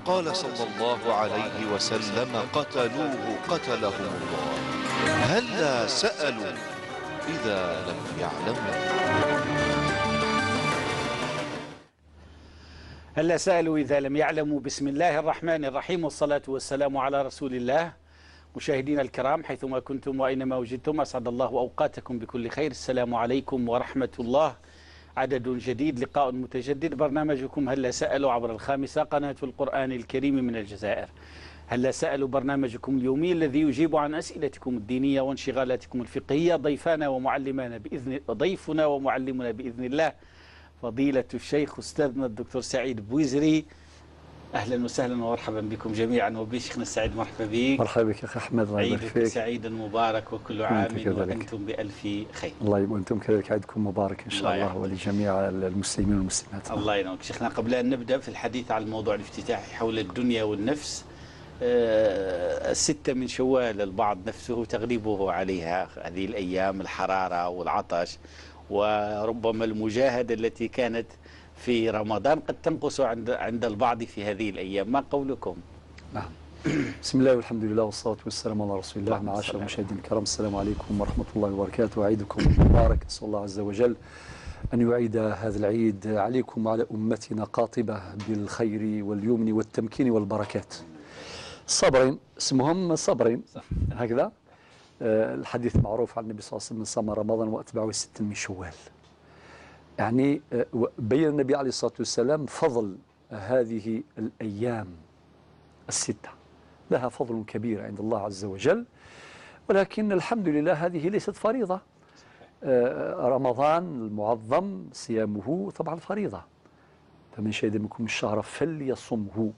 فقال صلى الله عليه وسلم: قتلوه قتلهم الله، هلا سألوا إذا لم يعلموا. هلا سألوا إذا لم يعلموا. بسم الله الرحمن الرحيم، والصلاة والسلام على رسول الله. مشاهدينا الكرام حيثما كنتم وأينما وجدتم، أسعد الله أوقاتكم بكل خير. السلام عليكم ورحمة الله. عدد جديد، لقاء متجدد، برنامجكم هلا سألوا عبر الخامسة قناة القرآن الكريم من الجزائر. هلا سألوا برنامجكم اليومي الذي يجيب عن أسئلتكم الدينية وانشغالاتكم الفقهية. ضيفانا ومعلمنا بإذن ضيفنا ومعلمنا بإذن الله فضيلة الشيخ أستاذنا الدكتور سعيد بويزري. أهلا وسهلا ومرحبا بكم جميعا، وبشيخنا السعيد مرحبا بك. مرحبا بك أخي أحمد، الله يبارك فيك. عيدك سعيد مبارك، وكل عام وأنتم بألف خير. الله وأنتم كذلك عيدكم مبارك إن شاء الله، ولجميع المسلمين والمسلمات. الله ينورك شيخنا. قبل أن نبدأ في الحديث عن الموضوع الافتتاحي حول الدنيا والنفس، الستة من شوال البعض نفسه تغلبه عليها هذه الأيام، الحرارة والعطش وربما المجاهدة التي كانت في رمضان قد تنقص عند البعض في هذه الأيام، ما قولكم؟ نعم. بسم الله والحمد لله والصلاة والسلام على رسول الله. معاشر المشاهدين الكرام، السلام عليكم ورحمة الله وبركاته. عيدكم مبارك، أسأل الله عز وجل أن يعيد هذا العيد عليكم وعلى أمتنا قاطبة بالخير واليمن والتمكين والبركات. صابرين، اسمهم صابرين هكذا. الحديث معروف عن النبي صلى الله عليه وسلم: من صام رمضان وأتبعه 6 من شوال. يعني بين النبي عليه الصلاة والسلام فضل هذه الأيام الستة، لها فضل كبير عند الله عز وجل، ولكن الحمد لله هذه ليست فريضة. رمضان المعظم صيامه طبعا فريضة، فمن شهد منكم الشهر فليصمه.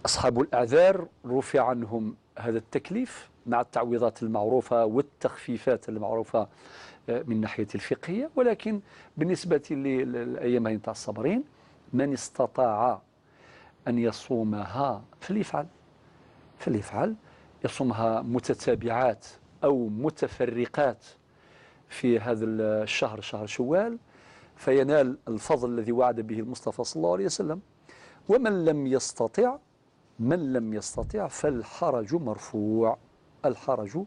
أصحاب الأعذار رفع عنهم هذا التكليف مع التعويضات المعروفة والتخفيفات المعروفة من ناحية الفقهية، ولكن بالنسبة للأيام هذه تاع الصابرين، من استطاع أن يصومها فليفعل، فليفعل، يصومها متتابعات أو متفرقات في هذا الشهر، شهر شوال، فينال الفضل الذي وعد به المصطفى صلى الله عليه وسلم. ومن لم يستطع، من لم يستطع فالحرج مرفوع، الحرج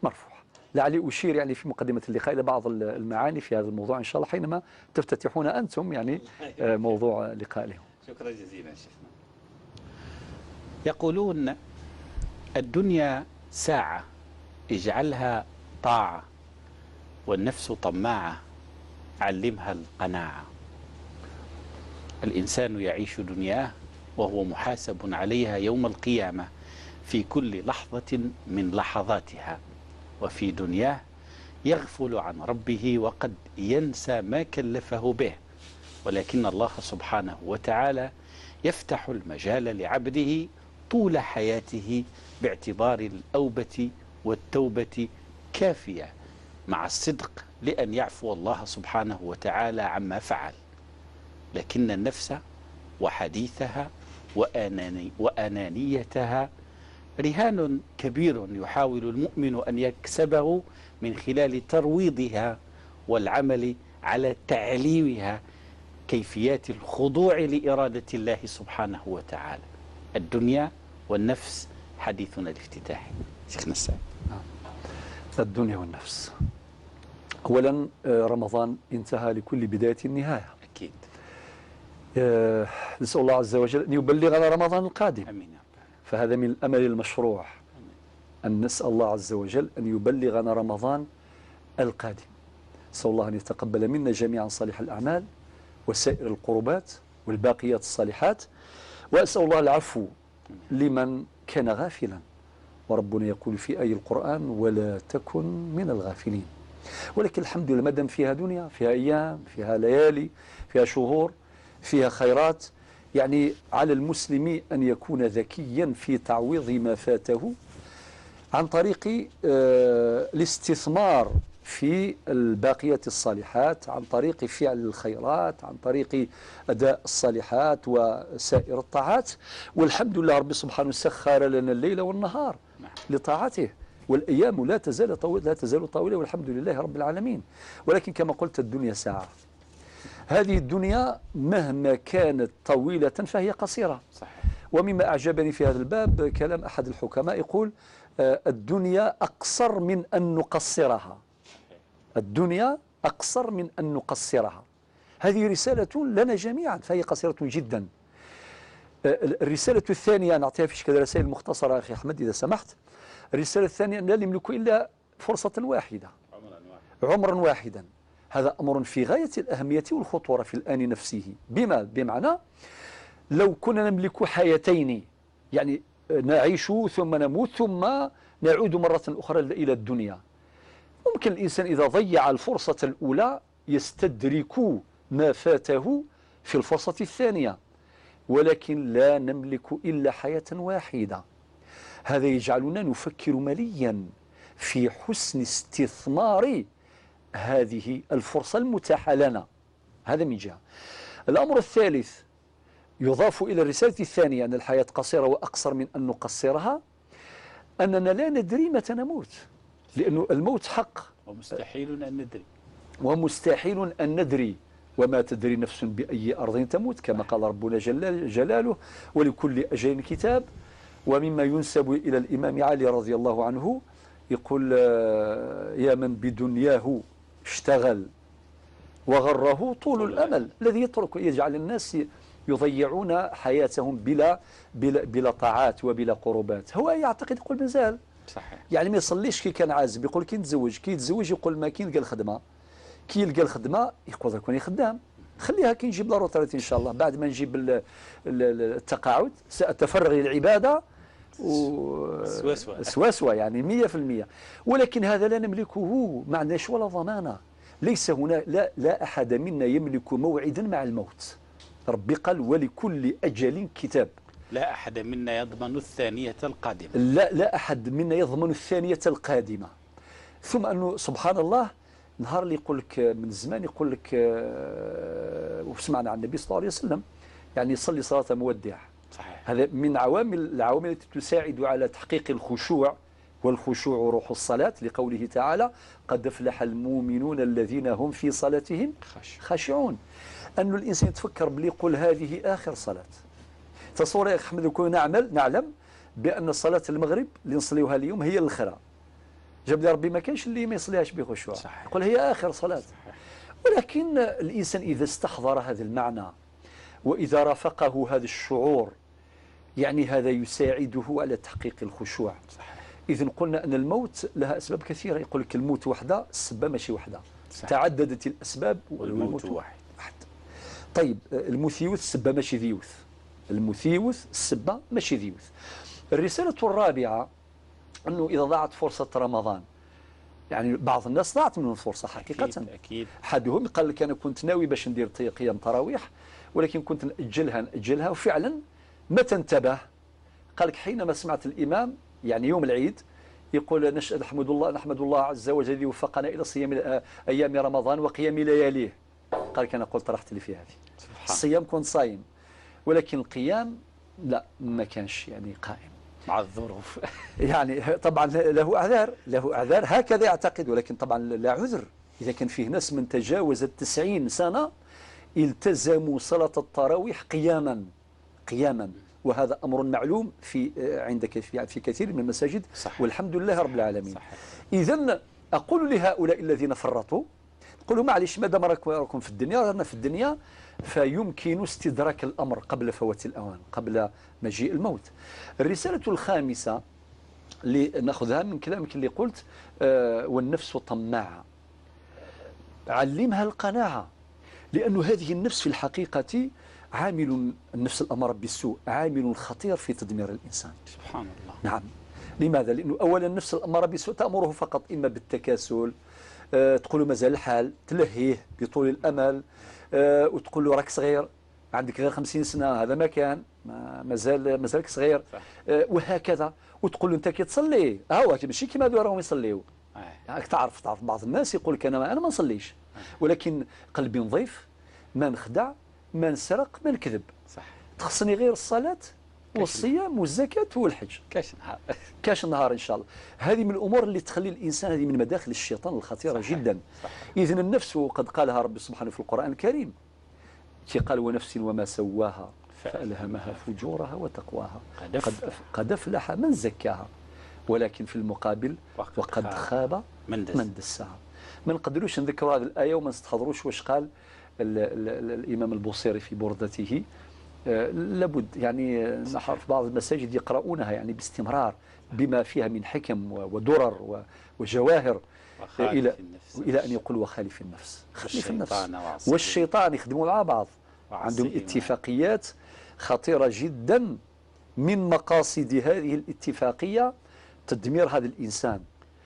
مرفوع. لعلي أشير يعني في مقدمة اللقاء إلى بعض المعاني في هذا الموضوع إن شاء الله حينما تفتتحون أنتم يعني موضوع لقاء اليوم. شكرا جزيلا شيخنا. يقولون الدنيا ساعة اجعلها طاعة، والنفس طماعة علمها القناعة. الإنسان يعيش دنياه وهو محاسب عليها يوم القيامة في كل لحظة من لحظاتها، وفي دنياه يغفل عن ربه وقد ينسى ما كلفه به، ولكن الله سبحانه وتعالى يفتح المجال لعبده طول حياته باعتبار الأوبة والتوبة كافية مع الصدق لأن يعفو الله سبحانه وتعالى عما فعل. لكن النفس وحديثها وأنانيتها رهان كبير يحاول المؤمن أن يكسبه من خلال ترويضها والعمل على تعليمها كيفيات الخضوع لإرادة الله سبحانه وتعالى. الدنيا والنفس حديثنا الافتتاحي. شيخنا السعيد. الدنيا والنفس. أولا رمضان انتهى، لكل بداية نهاية. أكيد. نسأل الله عز وجل أن يبلغنا رمضان القادم. أمين. فهذا من الأمل المشروع، أن نسأل الله عز وجل أن يبلغنا رمضان القادم. نسأل الله أن يتقبل منا جميعا صالح الأعمال وسائر القربات والباقيات الصالحات، وأسأل الله العفو لمن كان غافلا، وربنا يقول في آية القرآن: ولا تكن من الغافلين. ولكن الحمد لله ما دام فيها دنيا، فيها أيام، فيها ليالي، فيها شهور، فيها خيرات، يعني على المسلم أن يكون ذكيا في تعويض ما فاته عن طريق الاستثمار في الباقيات الصالحات، عن طريق فعل الخيرات، عن طريق أداء الصالحات وسائر الطاعات. والحمد لله رب سبحانه سخر لنا الليل والنهار لطاعته، والأيام لا تزال طويلة، والحمد لله رب العالمين. ولكن كما قلت الدنيا ساعة. هذه الدنيا مهما كانت طويلة فهي قصيرة. صحيح. ومما أعجبني في هذا الباب كلام أحد الحكماء يقول الدنيا أقصر من أن نقصرها. الدنيا أقصر من أن نقصرها. هذه رسالة لنا جميعا، فهي قصيرة جدا. الرسالة الثانية نعطيها في شكل رسائل مختصرة أخي أحمد إذا سمحت. الرسالة الثانية أن لا نملك إلا فرصة واحدة، عمرا واحدا. هذا أمر في غاية الأهمية والخطورة في الآن نفسه. بمعنى لو كنا نملك حياتين، يعني نعيش ثم نموت ثم نعود مرة أخرى إلى الدنيا، ممكن الإنسان إذا ضيع الفرصة الأولى يستدرك ما فاته في الفرصة الثانية، ولكن لا نملك إلا حياة واحدة. هذا يجعلنا نفكر مليا في حسن استثمار هذه الفرصة المتاحة لنا. هذا من جهة. الأمر الثالث يضاف إلى الرسالة الثانية أن الحياة قصيرة وأقصر من أن نقصرها، أننا لا ندري متى نموت، لأن الموت حق ومستحيل أن ندري، ومستحيل أن ندري، وما تدري نفس بأي أرض تموت كما قال ربنا جل جلاله، ولكل أجل كتاب. ومما ينسب إلى الإمام علي رضي الله عنه يقول يا من بدنياه اشتغل وغره طول الأمل، الذي يترك يجعل الناس يضيعون حياتهم بلا بلا بلا طاعات وبلا قربات. هو يعتقد يقول مازال، صحيح، يعني ما يصليش كي كان عازب، يقول كي نتزوج، كي يتزوج يقول ما كي نلقى الخدمة، كي يلقى الخدمة يقول درك راني خدام، خليها كي نجيب la retraite ان شاء الله، بعد ما نجيب التقاعد ساتفرغ للعبادة و سواسوة يعني 100%. ولكن هذا لا نملكه، ما عندناش ولا ضمانه، ليس هنا لا احد منا يملك موعدا مع الموت. ربي قال ولكل اجل كتاب. لا احد منا يضمن الثانية القادمة. لا احد منا يضمن الثانية القادمة. ثم انه سبحان الله، نهار اللي يقول لك من زمان يقول لك، وسمعنا عن النبي صلى الله عليه وسلم يعني صلي صلاة مودع. صحيح. هذا من العوامل التي تساعد على تحقيق الخشوع، والخشوع روح الصلاة، لقوله تعالى قد افلح المؤمنون الذين هم في صلاتهم خاشعون. أن الإنسان يتفكر بلي يقول هذه آخر صلاة. تصور يا أخي أحمد لو كنا نعلم بأن صلاة المغرب اللي نصليوها اليوم هي الأخرى، جاب لي ربي ما كانش اللي ما يصليهاش بخشوع، يقول هي آخر صلاة. صحيح. ولكن الإنسان إذا استحضر هذا المعنى وإذا رافقه هذا الشعور، يعني هذا يساعده على تحقيق الخشوع. صحيح. إذن قلنا أن الموت لها أسباب كثيرة. يقول لك الموت وحده، السبة ماشي وحده. صحيح. تعددت الأسباب والموت واحد. طيب المثيوث السبة ماشي ذيوث، المثيوث السبة ماشي ذيوث. الرسالة الرابعة أنه إذا ضاعت فرصة رمضان، يعني بعض الناس ضاعت منهم الفرصة حقيقة. أكيد أكيد. أحدهم قال لك أنا كنت ناوي باش ندير قيام تراويح، ولكن كنت نأجلها، وفعلا متى انتبه؟ قال لك حينما سمعت الإمام يعني يوم العيد يقول نشهد نحمد الله عز وجل الذي وفقنا إلى صيام أيام رمضان وقيام لياليه. قال لك أنا قلت راحت لي في هذه. الصيام كنت صايم، ولكن القيام لا، ما كانش يعني قائم مع الظروف. يعني طبعا له أعذار، له أعذار هكذا يعتقد، ولكن طبعا لا عذر إذا كان فيه ناس من تجاوز 90 سنة التزموا صلاة التراويح قياما قياما، وهذا أمر معلوم في عندك في كثير من المساجد. صحيح. والحمد لله رب العالمين. إذن أقول لهؤلاء الذين فرطوا، قولوا معليش ما دام راكم في الدنيا، رانا في الدنيا، فيمكن استدراك الأمر قبل فوات الأوان، قبل مجيء الموت. الرسالة الخامسة اللي نأخذها من كلامك اللي قلت، والنفس طماعة، علمها القناعة، لأن هذه النفس في الحقيقة عامل، النفس الأمارة بالسوء عامل خطير في تدمير الإنسان. سبحان الله. نعم. لماذا؟ لأنه أولا النفس الأمارة بالسوء تأمره فقط إما بالتكاسل، تقول له مازال الحال، تلهيه بطول الأمل، وتقول له راك صغير، عندك غير 50 سنة، هذا ما كان، مازالك صغير، وهكذا. وتقول له أنت كي تصلي، هو ماشي كيما هذو راهم يصليو. يعني تعرف بعض الناس يقول لك أنا ما نصليش، ولكن قلبي نظيف، ما نخدع، ما نسرق، ما نكذب. صح. تخصني غير الصلاة والصيام والزكاة والحج. كاش نهار. كاش نهار إن شاء الله. هذه من الأمور اللي تخلي الإنسان، هذه من مداخل الشيطان الخطيرة. صحيح. جدا. صحيح. إذن النفس، وقد قالها ربي سبحانه في القرآن الكريم، قال ونفس وما سواها فألهمها فجورها وتقواها قد أفلح من زكاها، ولكن في المقابل وقد خاب من دساها. ما نقدروش نذكروا هذه الآية وما نستحضروش واش قال الإمام البوصيري في بردته. لابد يعني نحن في بعض المساجد يقرؤونها يعني باستمرار بما فيها من حكم ودرر وجواهر، إلى أن يقول وخالف النفس. خالف النفس والشيطان يخدموا مع بعض، عندهم اتفاقيات خطيرة جدا. من مقاصد هذه الاتفاقية تدمير هذا الإنسان.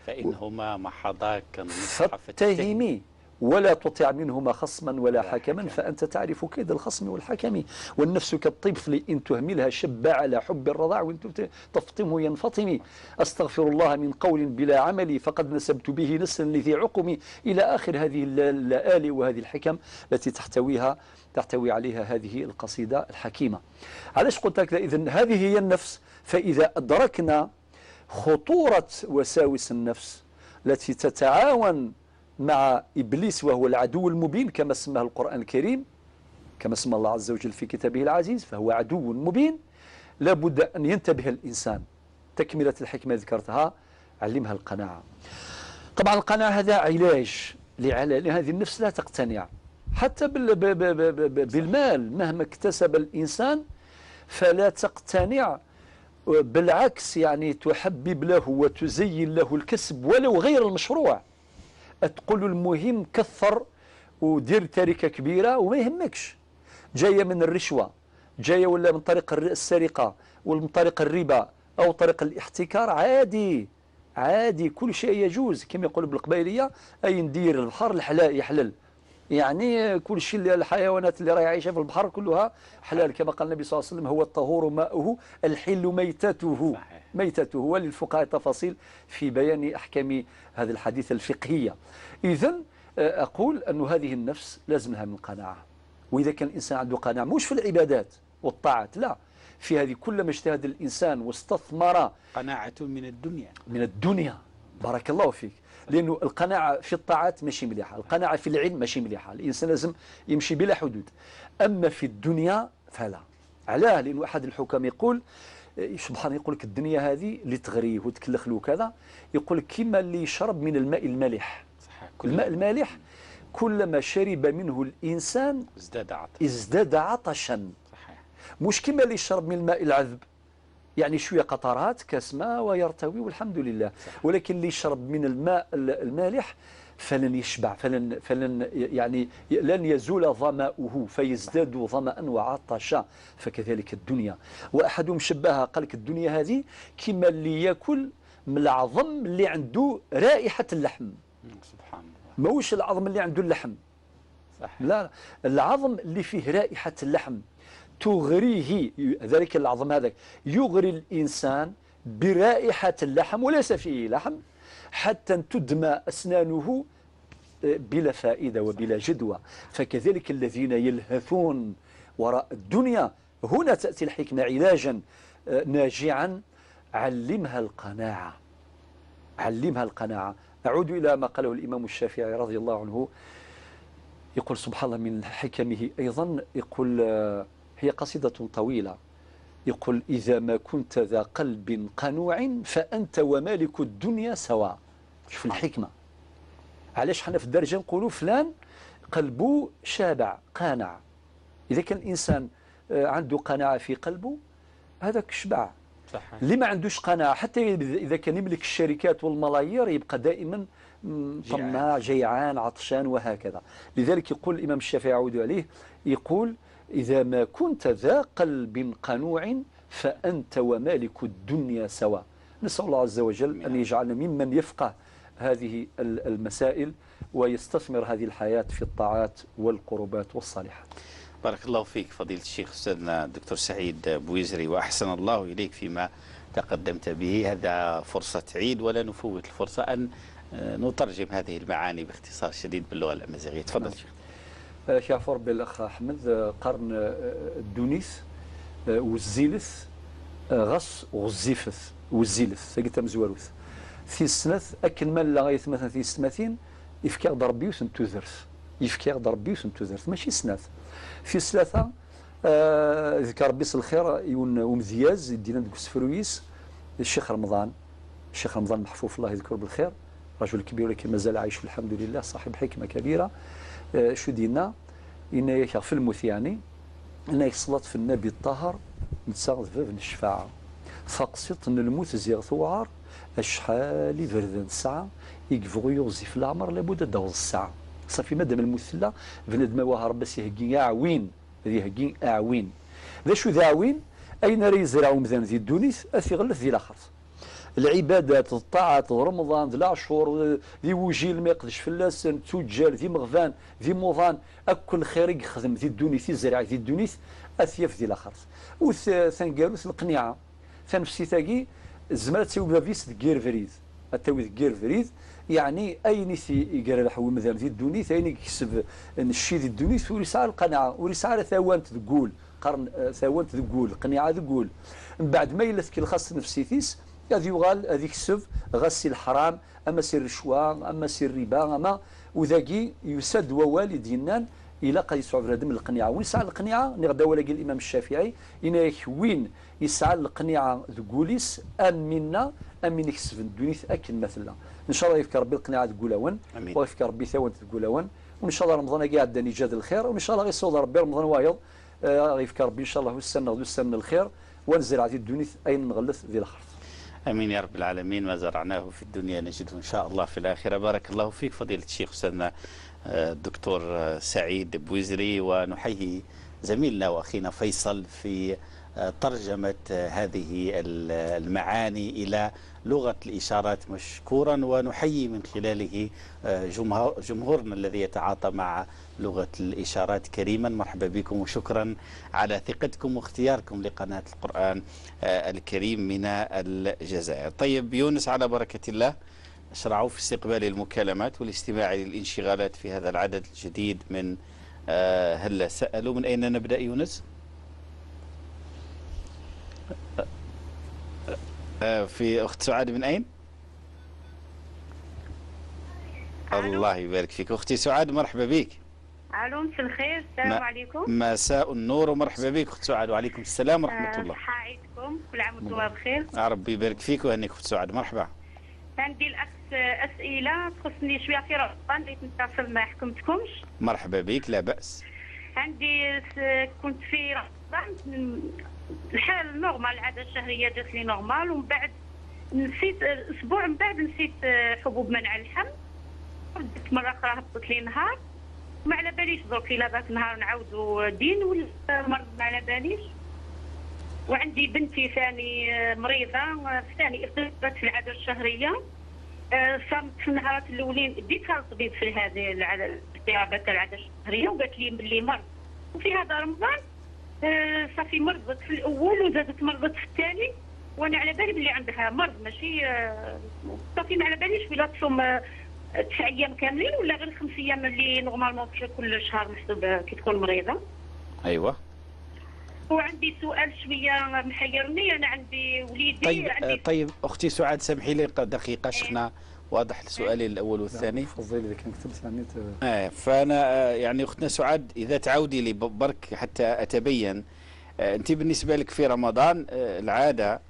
فإنهما محضاك النصح فاتهمي ولا تطع منهما خصما ولا حكما فأنت تعرف كيد الخصم والحكم. والنفس كالطفل إن تهملها شب على حب الرضاع وإن تفطمه ينفطم. أستغفر الله من قول بلا عمل فقد نسبت به نسلا لذي عقم. إلى آخر هذه اللآلئ وهذه الحكم التي تحتوي عليها هذه القصيدة الحكيمة. علاش قلت لك؟ إذن هذه هي النفس. فإذا أدركنا خطورة وساوس النفس التي تتعاون مع إبليس وهو العدو المبين كما سماه القرآن الكريم، كما سمى الله عز وجل في كتابه العزيز، فهو عدو مبين. لابد أن ينتبه الإنسان. تكملة الحكمة ذكرتها، علمها القناعة. طبعا القناعة هذا علاج لهذه النفس لا تقتنع حتى بالمال. مهما اكتسب الإنسان فلا تقتنع، بالعكس يعني تحبب له وتزين له الكسب ولو غير المشروع. تقول المهم كثر ودير تركة كبيرة وما يهمكش، جاية من الرشوة، جاية ولا من طريق السرقة ولا من طريق الربا أو طريق الاحتكار، عادي عادي، كل شيء يجوز. كما يقولوا بالقبيلية أي ندير البحر الحلال يحلل، يعني كل شيء الحيوانات اللي راهي عايشة في البحر كلها حلال، كما قال النبي صلى الله عليه وسلم هو الطهور ماؤه الحل ميتته. ميتته. وللفقهاء تفاصيل في بيان أحكام هذا الحديث الفقهية. إذن أقول أن هذه النفس لازم لها من قناعة. وإذا كان الإنسان عنده قناعة مش في العبادات والطاعات، لا، في هذه كلما اجتهد الإنسان واستثمر قناعة من الدنيا، من الدنيا. بارك الله فيك. لأنه القناعة في الطاعات ماشي مليحة، القناعة في العلم ماشي مليحة، الإنسان لازم يمشي بلا حدود. أما في الدنيا فلا. علاه؟ لأنه أحد الحكام يقول سبحان، يقول لك الدنيا هذه اللي تغريه وتكلخ له كذا، يقول لك كما اللي يشرب من الماء المالح. صحيح. الماء المالح كلما شرب منه الإنسان ازداد عطشا. صحيح. مش كما اللي يشرب من الماء العذب، يعني شوية قطرات كاس ماء ويرتوي والحمد لله. صحيح. ولكن اللي يشرب من الماء المالح فلن يشبع، فلن يعني لن يزول ظمأه، فيزداد ظمأ وعطشا. فكذلك الدنيا. وأحدهم شبهها قال لك الدنيا هذه كما اللي ياكل من العظم اللي عنده رائحة اللحم. سبحان الله. ماهوش العظم اللي عنده اللحم. صحيح. لا، العظم اللي فيه رائحة اللحم تغريه، ذلك العظم هذاك يغري الإنسان برائحة اللحم وليس فيه لحم، حتى تدمى أسنانه بلا فائدة وبلا جدوى. فكذلك الذين يلهثون وراء الدنيا، هنا تأتي الحكمة علاجا ناجعا. علمها القناعة، علمها القناعة. أعود إلى ما قاله الإمام الشافعي رضي الله عنه، يقول سبحان الله من حكمه أيضا، يقول هي قصيدة طويلة، يقول إذا ما كنت ذا قلب قنوع فأنت ومالك الدنيا سواء. شوف الحكمة. علاش حنا في الدرجة نقولوا فلان قلبه شابع قانع؟ إذا كان الإنسان عنده قناعة في قلبه هذاك شبع. صحيح. اللي ما عندوش قناعة حتى إذا كان يملك الشركات والملايير يبقى دائما طماع جيعان عطشان وهكذا. لذلك يقول الإمام الشافعي عود عليه، يقول إذا ما كنت ذا قلب قنوع فأنت ومالك الدنيا سواء. نسأل الله عز وجل أن يجعلنا ممن يفقه هذه المسائل ويستثمر هذه الحياة في الطاعات والقربات والصالحات. بارك الله فيك فضيلة الشيخ أستاذنا الدكتور سعيد بويزري، وأحسن الله إليك فيما تقدمت به. هذا فرصة عيد ولا نفوت الفرصة أن نترجم هذه المعاني باختصار شديد باللغة الأمازيغية. تفضل شيخ. شافور بالأخ أحمد، قرن الدونيس والزيلث غص وغزيفث والزيلث ساقيت مزواروث في السنة أكن ما لا غاية مثلا في السنتين يفكر ضربيوس نتوزرث. يفكي غد ربي وسنتو ماشي سنات في ثلاثة ذكر ربي الخير يون ومزياز يدينا ديك السفرويس الشيخ رمضان، الشيخ رمضان محفوف الله يذكره بالخير، رجل كبير ولكن مازال عايش الحمد لله، صاحب حكمه كبيرة. شو دينا إن ياك في الموت يعني إن صلاة في النبي الطاهر نتساغ ذباب الشفاعة فقسط ان الموت زيغ ثوار اشحال بردان الساعة يكفغ يغزي في العمر لابد دور الساعة صافي مادام الموت لا بنادم واه ربي سيهكي اعوين يهكي اعوين ذا شو ذا عوين اين راه يزرع مذان ذي الدونيس اثي ذي الاخر العبادات الطاعات رمضان ذي العشور ذي وجيل ما يقدش فلاس تجار ذي مغفان ذي موضان اكل خير يخدم ذي الدونيس يزرع ذي الدونيس اثيف ذي الاخر وثنقالوس القنيعه ثنفسي تاكي الزمالة تسوي بافيس دكير فريد التاوي دكير فريد يعني اي نسي يقرا حو مذام ذي الدونيس اين يكسب الشي ذي الدونيس وريسعى القناعة وريسعى ثوانت تقول قرن ثوانت تقول قنيعه تقول من بعد ما يلث كي الخاص نفسيتيس هذه يغال هذه يكسب غسي الحرام اما سير الرشوة اما سير الربا اما وذاكي يسد ووالد ينان الى قد يسعى بنادم القنيعه وين يسعى القنيعه نغدا ولا الامام الشافعي إن وين يسعى القنيعه ذكوليس ام منا ام من يكسب الدنيا اكل مثلا ان شاء الله يفكر ربي القنيعه ذكولاون ويفكر ربي ثوان ذكولاون وان شاء الله رمضان كاع عندنا يجاد الخير وان شاء الله غيصوض ربي رمضان وايض يفكر ربي ان شاء الله والسنة والسنة الخير ونزرع في الدنيا اين نغلث ذي الاخر. امين يا رب العالمين. ما زرعناه في الدنيا نجده ان شاء الله في الاخرة. بارك الله فيك فضيلة الشيخ استاذنا الدكتور سعيد بوزري، ونحيي زميلنا واخينا فيصل في ترجمه هذه المعاني الى لغة الاشارات مشكورا، ونحيي من خلاله جمهورنا الذي يتعاطى مع لغة الاشارات كريما. مرحبا بكم وشكرا على ثقتكم واختياركم لقناه القران الكريم من الجزائر. طيب يونس، على بركة الله أشرعوا في استقبال المكالمات والاستماع للانشغالات في هذا العدد الجديد من هلا سألوا. من أين نبدأ يونس؟ في أخت سعاد من أين؟ الله يبارك فيك أختي سعاد، مرحبا بك. ألو مساء الخير، السلام عليكم. مساء النور ومرحبا بك أخت سعاد. وعليكم السلام ورحمة الله. صحة عيدكم، كل عام وأنتم بخير. ربي يبارك فيك ويهنيك أخت سعاد، مرحبا. عندي الأخ أسئلة تخصني شوية في رمضان اللي نتصل ما حكمتكمش. مرحبا بك، لا بأس. عندي كنت في رمضان الحال normal، العادة الشهرية جات لي normal، ومن بعد نسيت أسبوع من بعد نسيت حبوب منع الحمل، ردت مرة أخرى هبطت لي نهار، ما على باليش درك إلا ذاك النهار نعاودو دين ولا مرض ما على باليش. وعندي بنتي ثاني مريضة ثاني اضطربت في العادة الشهرية، صامت في النهارات الأولين ديتها للطبيب في هذه الاضطرابات تاع العادة الشهرية وقالت لي بلي مرض. وفي هذا رمضان صافي مرضت في الأول وزادت مرضت في الثاني، وأنا على بالي بلي عندها مرض ماشي صافي ما على باليش ولا تصوم 9 أيام كاملين ولا غير 5 أيام اللي normalement كل شهر محسوب كي تكون مريضة. أيوه. وعندي سؤال شوية محيرني، انا عندي وليدي. طيب عندي طيب اختي سعاد سامحي لي دقيقة، شفنا واضح السؤالين الاول والثاني. تفضلي اذا كان كتبت يعني. فانا يعني اختنا سعاد اذا تعودي لي برك حتى اتبين، انت بالنسبة لك في رمضان العادة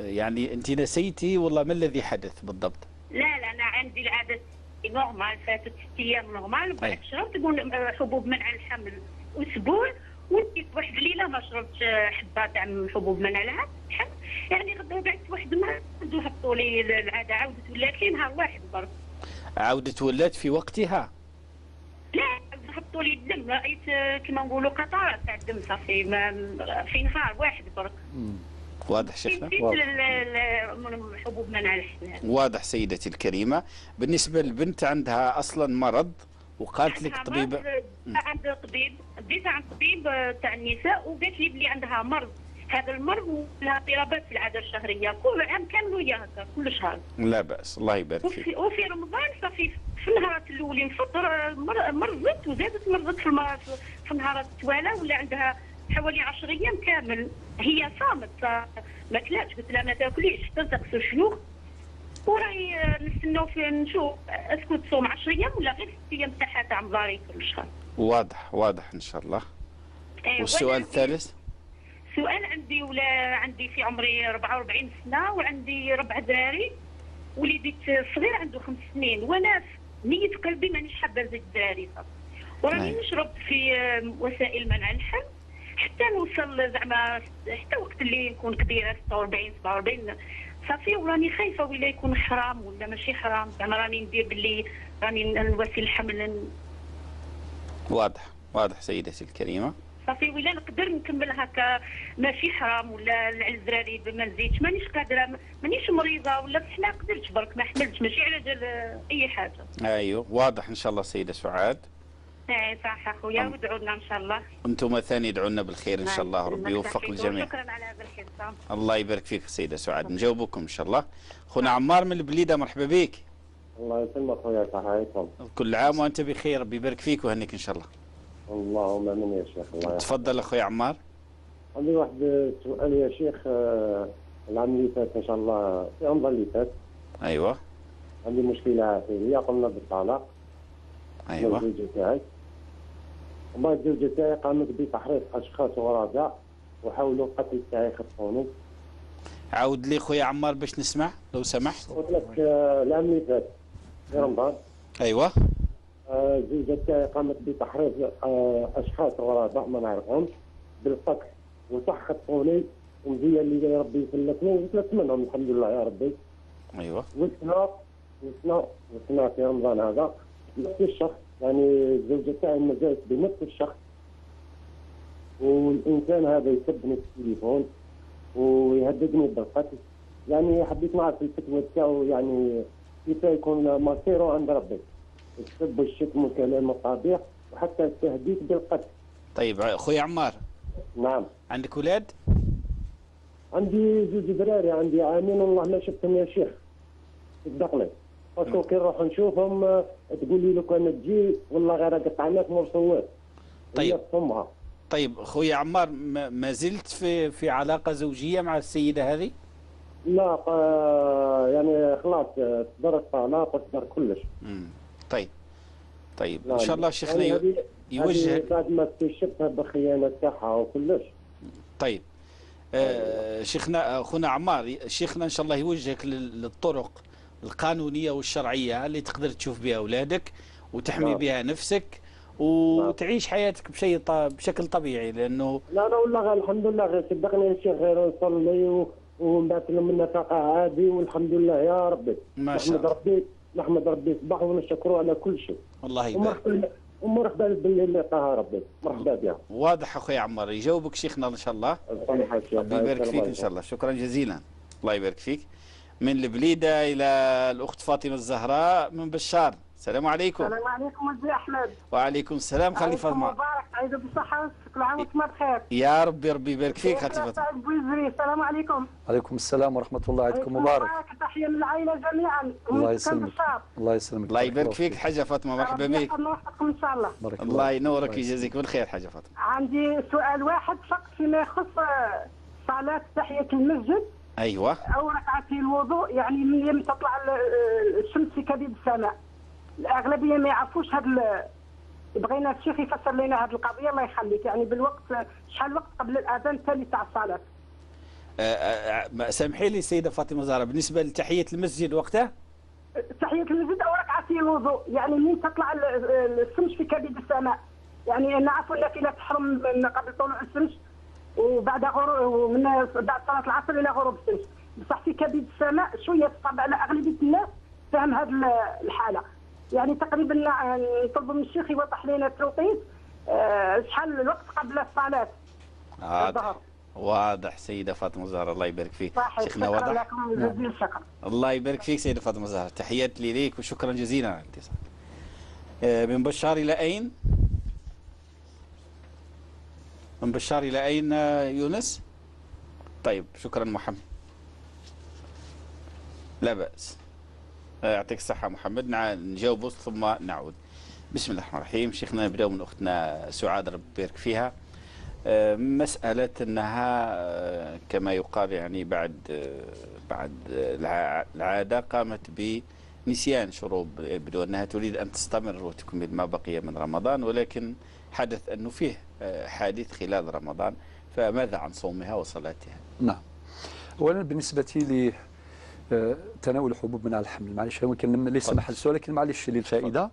يعني انت نسيتي والله ما الذي حدث بالضبط؟ لا لا انا عندي العادة normal، فاتت 6 ايام normal، وبعد شربت حبوب منع الحمل اسبوع، وليت واحد الليلة ما شربتش حبه تاع حبوب منع الحمل، يعني غدا بعد واحد النهار هبطوا لي العادة عاودت ولات لي نهار واحد برك. عاودت ولات في وقتها؟ لا هبطوا لي الدم، رايت كما نقولوا قطرات تاع الدم صافي في نهار واحد برك. واضح شيخنا؟ حبوب منع الحمل. واضح سيدتي الكريمة. بالنسبة للبنت عندها اصلا مرض وقالت لك طبيبه؟ عند طبيب، ديتها عند طبيب تاع النساء وقالت لي بلي عندها مرض، هذا المرض ولها اضطرابات في العادة الشهرية كل عام كامل وهي هكا كل شهر. لا باس، الله يبارك فيك. وفي رمضان صافي في النهارات الاولين فطر مرضت وزادت مرضت في النهارات التوالى، ولا عندها حوالي 10 ايام كامل هي صامت ما كلاتش، قلت لها ما تاكليش حتى تغسل شيوخ. وراهي نستناو في نشوف est-ce que تصوم 10 ايام ولا غير 6 ايام تاعها تاع مضاري كل شهر. واضح واضح ان شاء الله. والسؤال الثالث؟ سؤال عندي ولا عندي في عمري 44 سنة وعندي 4 دراري، وليدي الصغير عنده 5 سنين، وانا نية قلبي مانيش حابة نزيد دراري صافي، وراني نشرب في وسائل منع الحمل حتى نوصل زعما حتى وقت اللي نكون كبيرة 46 47 صافي، وراني خايفة ولا يكون حرام ولا ماشي حرام، زعما راني ندير باللي راني نواسي الحمل. واضح واضح سيدتي الكريمة. صافي ولا نقدر نكمل هكا ماشي حرام ولا على الدراري ما نزيدش، مانيش قادرة، مانيش مريضه ولا بصح ما قدرتش برك، ما حملتش ماشي على جال اي حاجة. ايوه واضح ان شاء الله سيده سعاد. اي صح اخويا، وادعوا لنا ان شاء الله. انتم ثاني ادعوا لنا بالخير ان شاء الله، ربي يوفق الجميع. شكرا على هذا الحصة. الله يبارك فيك سيده سعاد، نجاوبكم ان شاء الله. خونا عمار من البليده، مرحبا بك. الله يسلمك خويا، صحة عليكم. كل عام وانت بخير، ربي يبارك فيك ويهنيك ان شاء الله. اللهم امين يا شيخ. الله تفضل اخويا عمار. عندي واحد السؤال يا شيخ. العام اللي فات ان شاء الله في رمضان اللي فات. ايوه. عندي مشكلة عائلية، قمنا بالطلاق. ايوه. الزوجة تاعي. ومن بعد الزوجة تاعي قامت بتحريض اشخاص غرباء وحاولوا القتل تاعي، خطفوني. عاود لي خويا عمار باش نسمع لو سمحت. قلت لك العام اللي فات في رمضان. ايوه. الزوجة تاعي قامت بتحريض أشخاص غرباء ما نعرفهمش بالقتل، وصح خطفوني، ومزيان اللي ربي يسلكني وسلكت منهم الحمد لله يا ربي. ايوه. وصلنا في رمضان هذا نفس الشخص، يعني الزوجة تاعي مازالت بنفس الشخص، والإنسان هذا يسبني في التليفون ويهددني بالقتل. يعني حبيت نعرف الفتوى تاعو، يعني كيف يكون مصيره عند ربي. السب والشتم والكلام القبيح وحتى التهديد بالقتل. طيب خويا عمار. نعم. عندك اولاد؟ عندي زوج دراري، عندي عامين والله ما شفتهم يا شيخ، صدقني. parce que كي نروح نشوفهم تقول لي لو كان تجي والله غير قطعناك مرصوات. طيب طيب خويا عمار، ما زلت في علاقة زوجيه مع السيدة هذه؟ لا، يعني خلاص صدر الطلاق وصدر كلش. طيب طيب ان شاء الله شيخنا يعني يوجه بعد ما اكتشفتها بالخيانة تاعها وكلش. طيب شيخنا اخونا عمار، شيخنا ان شاء الله يوجهك للطرق القانونية والشرعية اللي تقدر تشوف بها اولادك وتحمي بها نفسك وتعيش حياتك بشيء بشكل طبيعي، لانه لا لا والله الحمد لله غير صدقني يا شيخ، غير نصلي ونبعث لهم النفقة عادي والحمد لله يا ربي. ما شاء الله. ربي نحمد ربي صباح ونشكره على كل شيء. الله يبارك. ومرحبا باللي لقاها ربي، مرحبا بها. واضح اخويا عمار، يجاوبك شيخنا ان شاء الله. ربي يبارك فيك ان شاء الله، شكرا جزيلا. الله يبارك فيك. من البليده الى الاخت فاطمة الزهراء من بشار. السلام عليكم. السلام عليكم ولدي احمد. وعليكم السلام خالي فاطمة. مبارك، عيد بالصحة كل عام وانتم بخير. يا ربي ربي يبارك فيك خالتي فاطمة. السلام عليكم. عليكم السلام ورحمة الله، عيدكم مبارك. تحية من العائلة جميعا. الله يسلمك. الله يسلمك. الله يبارك فيك حاجة فاطمة، مرحبا بك. الله يحفظكم ان شاء الله. بارك الله ينورك ويجازيك بالخير حاجة فاطمة. عندي سؤال واحد فقط فيما يخص صلاة تحية المسجد. ايوه. او ركعتي الوضوء، يعني من يوم تطلع الشمس في كبد السماء. الاغلبية ما يعرفوش هذا، بغينا الشيخ يفسر لنا هذه القضية الله يخليك، يعني بالوقت شحال الوقت قبل الاذان الثاني تاع الصلاة. سامحي لي سيده فاطمة زهره، بالنسبة لتحيه المسجد وقتها؟ تحية المسجد او ركعتي الوضوء، يعني من تطلع الشمس في كبد السماء، يعني نعرفوا النافلة تحرم من قبل طلوع الشمس وبعد غروب، ومن بعد صلاة العصر الى غروب الشمس، بصح في كبد السماء شوية صعب على اغلبية الناس فهم هذه الحالة. يعني تقريبا نطلب من الشيخ يوضح لنا التوقيت، شحال الوقت قبل الصلاة. واضح واضح سيده فاطمة زهره، الله يبارك فيك. شيخنا واضح. لكم جزيل الشكر. الله يبارك فيك سيده فاطمة زهره، تحياتي ليك وشكرا جزيلا على الاتصال. من بشار الى اين؟ من بشار الى اين يونس؟ طيب شكرا محمد. لا بأس. يعطيك الصحة محمد، نجاوبه ثم نعود. بسم الله الرحمن الرحيم. شيخنا نبداو من أختنا سعاد ربي يبارك فيها. مسألة أنها كما يقال يعني بعد العادة قامت بنسيان شروب، يبدو أنها تريد أن تستمر وتكمل ما بقي من رمضان، ولكن حدث أنه فيه حادث خلال رمضان، فماذا عن صومها وصلاتها؟ نعم، أولا بالنسبة لتناول حبوب منع الحمل، معلش يمكن ليس محل السؤال لكن معلش للفائدة،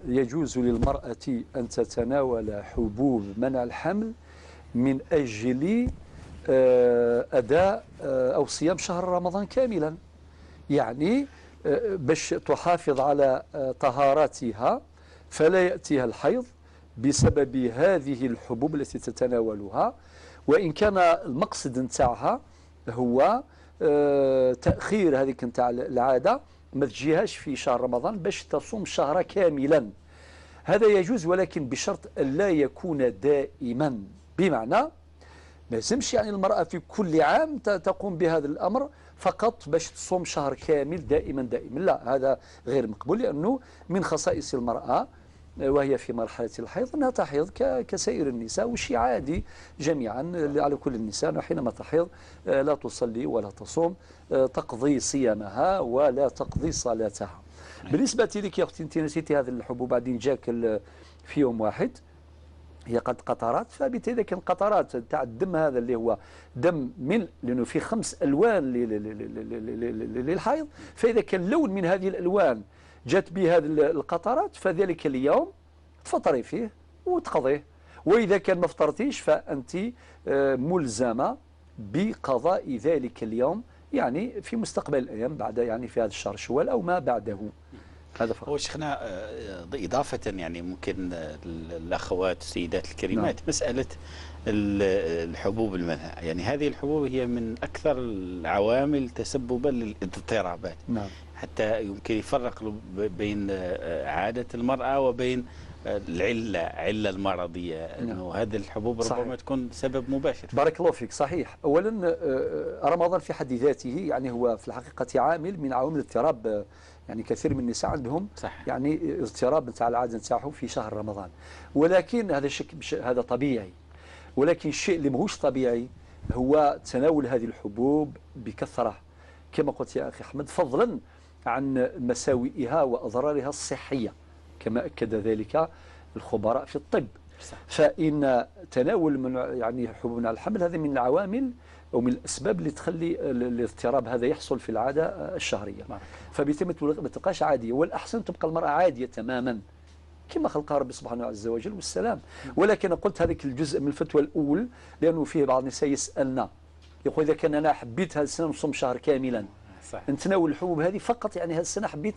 يجوز للمرأة أن تتناول حبوب منع الحمل من أجل أداء أو صيام شهر رمضان كاملا، يعني باش تحافظ على طهارتها فلا يأتيها الحيض بسبب هذه الحبوب التي تتناولها، وإن كان المقصد نتاعها هو تأخير هذيك نتاع العادة ما تجيهاش في شهر رمضان باش تصوم شهر كاملا. هذا يجوز ولكن بشرط لا يكون دائما، بمعنى ما يلزمش يعني المرأة في كل عام تقوم بهذا الأمر فقط باش تصوم شهر كامل دائما دائما، لا هذا غير مقبول، لأنه من خصائص المرأة وهي في مرحلة الحيض أنها تحيض كسائر النساء، وشيء عادي جميعا على كل النساء حينما تحيض لا تصلي ولا تصوم، تقضي صيامها ولا تقضي صلاتها. بالنسبة لك يا أختي أنت نسيتي هذه الحبوب بعدين جاك في يوم واحد، هي قد قطرات، فبالتالي إذا كان قطرات تاع الدم هذا اللي هو دم من، لأنه في 5 ألوان للحيض، فإذا كان لون من هذه الألوان جات به هذه القطرات فذلك اليوم تفطري فيه وتقضيه، وإذا كان ما فطرتيش فأنت ملزمة بقضاء ذلك اليوم يعني في مستقبل الأيام بعد، يعني في هذا الشهر شوال أو ما بعده. هذا فقط. هو شيخنا إضافة يعني ممكن الأخوات السيدات الكريمات، نعم. مسألة الحبوب المنع، يعني هذه الحبوب هي من أكثر العوامل تسببا للاضطرابات، نعم. حتى يمكن يفرق بين عادة المرأة وبين العلة، علة المرضية، أنه نعم. هذه الحبوب ربما تكون سبب مباشر. بارك الله فيك. صحيح. أولا رمضان في حد ذاته يعني هو في الحقيقة عامل من عوامل اضطراب، يعني كثير من النساء عندهم صح. يعني اضطراب نتاع العادة نتاعهم في شهر رمضان، ولكن هذا هذا طبيعي، ولكن الشيء اللي ماهوش طبيعي هو تناول هذه الحبوب بكثرة كما قلت يا أخي أحمد، فضلا عن مساوئها وأضرارها الصحية كما أكد ذلك الخبراء في الطب. صح. فإن تناول من يعني حبوب منع الحمل هذا من العوامل أو من الأسباب اللي تخلي الاضطراب هذا يحصل في العادة الشهرية، فبالتالي ما تبقاش عادية، والأحسن تبقى المرأة عادية تماما كما خلقها ربي سبحانه عز وجل والسلام. ولكن قلت هذاك الجزء من الفتوى الأول لأنه فيه بعض النساء يسألنا يقول إذا كان أنا حبيت هذه السنة نصوم شهر كاملا، صح. نتناول الحبوب هذه فقط، يعني هذه السنة حبيت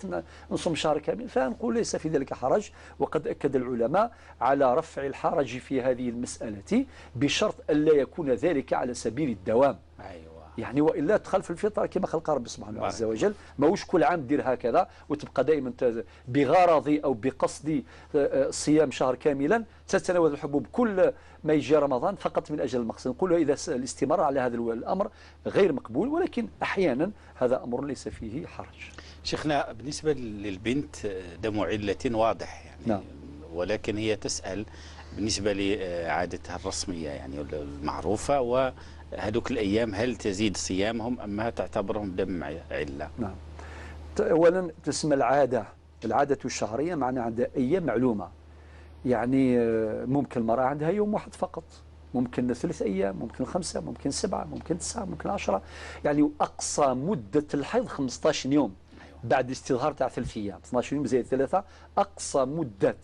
نصوم شهر كامل، فنقول ليس في ذلك حرج، وقد أكد العلماء على رفع الحرج في هذه المسألة بشرط ألا يكون ذلك على سبيل الدوام. أيوة. يعني وإلا تدخل في الفطرة كما خلق ربي سبحانه عز وجل، ماهوش كل عام دير هكذا وتبقى دائما بغرض أو بقصد صيام شهر كاملا تتناول الحبوب كل ما يجي رمضان فقط من أجل المقصد. نقول إذا الاستمرار على هذا الأمر غير مقبول، ولكن أحيانا هذا أمر ليس فيه حرج. شيخنا بالنسبة للبنت دم علة واضح يعني، نعم. ولكن هي تسأل بالنسبة لعادتها الرسمية يعني المعروفة، وهذوك الأيام هل تزيد صيامهم أم تعتبرهم دم علة؟ نعم. أولا تسمى العادة، العادة الشهرية معناها عندها أيام معلومة، يعني ممكن المرأة عندها يوم واحد فقط، ممكن 3 أيام، ممكن 5، ممكن 7، ممكن 9، ممكن 10، يعني أقصى مدة الحيض 15 يوم. أيوة. بعد استظهار تاع 3 أيام، 12 يوم زائد 3، أقصى مدة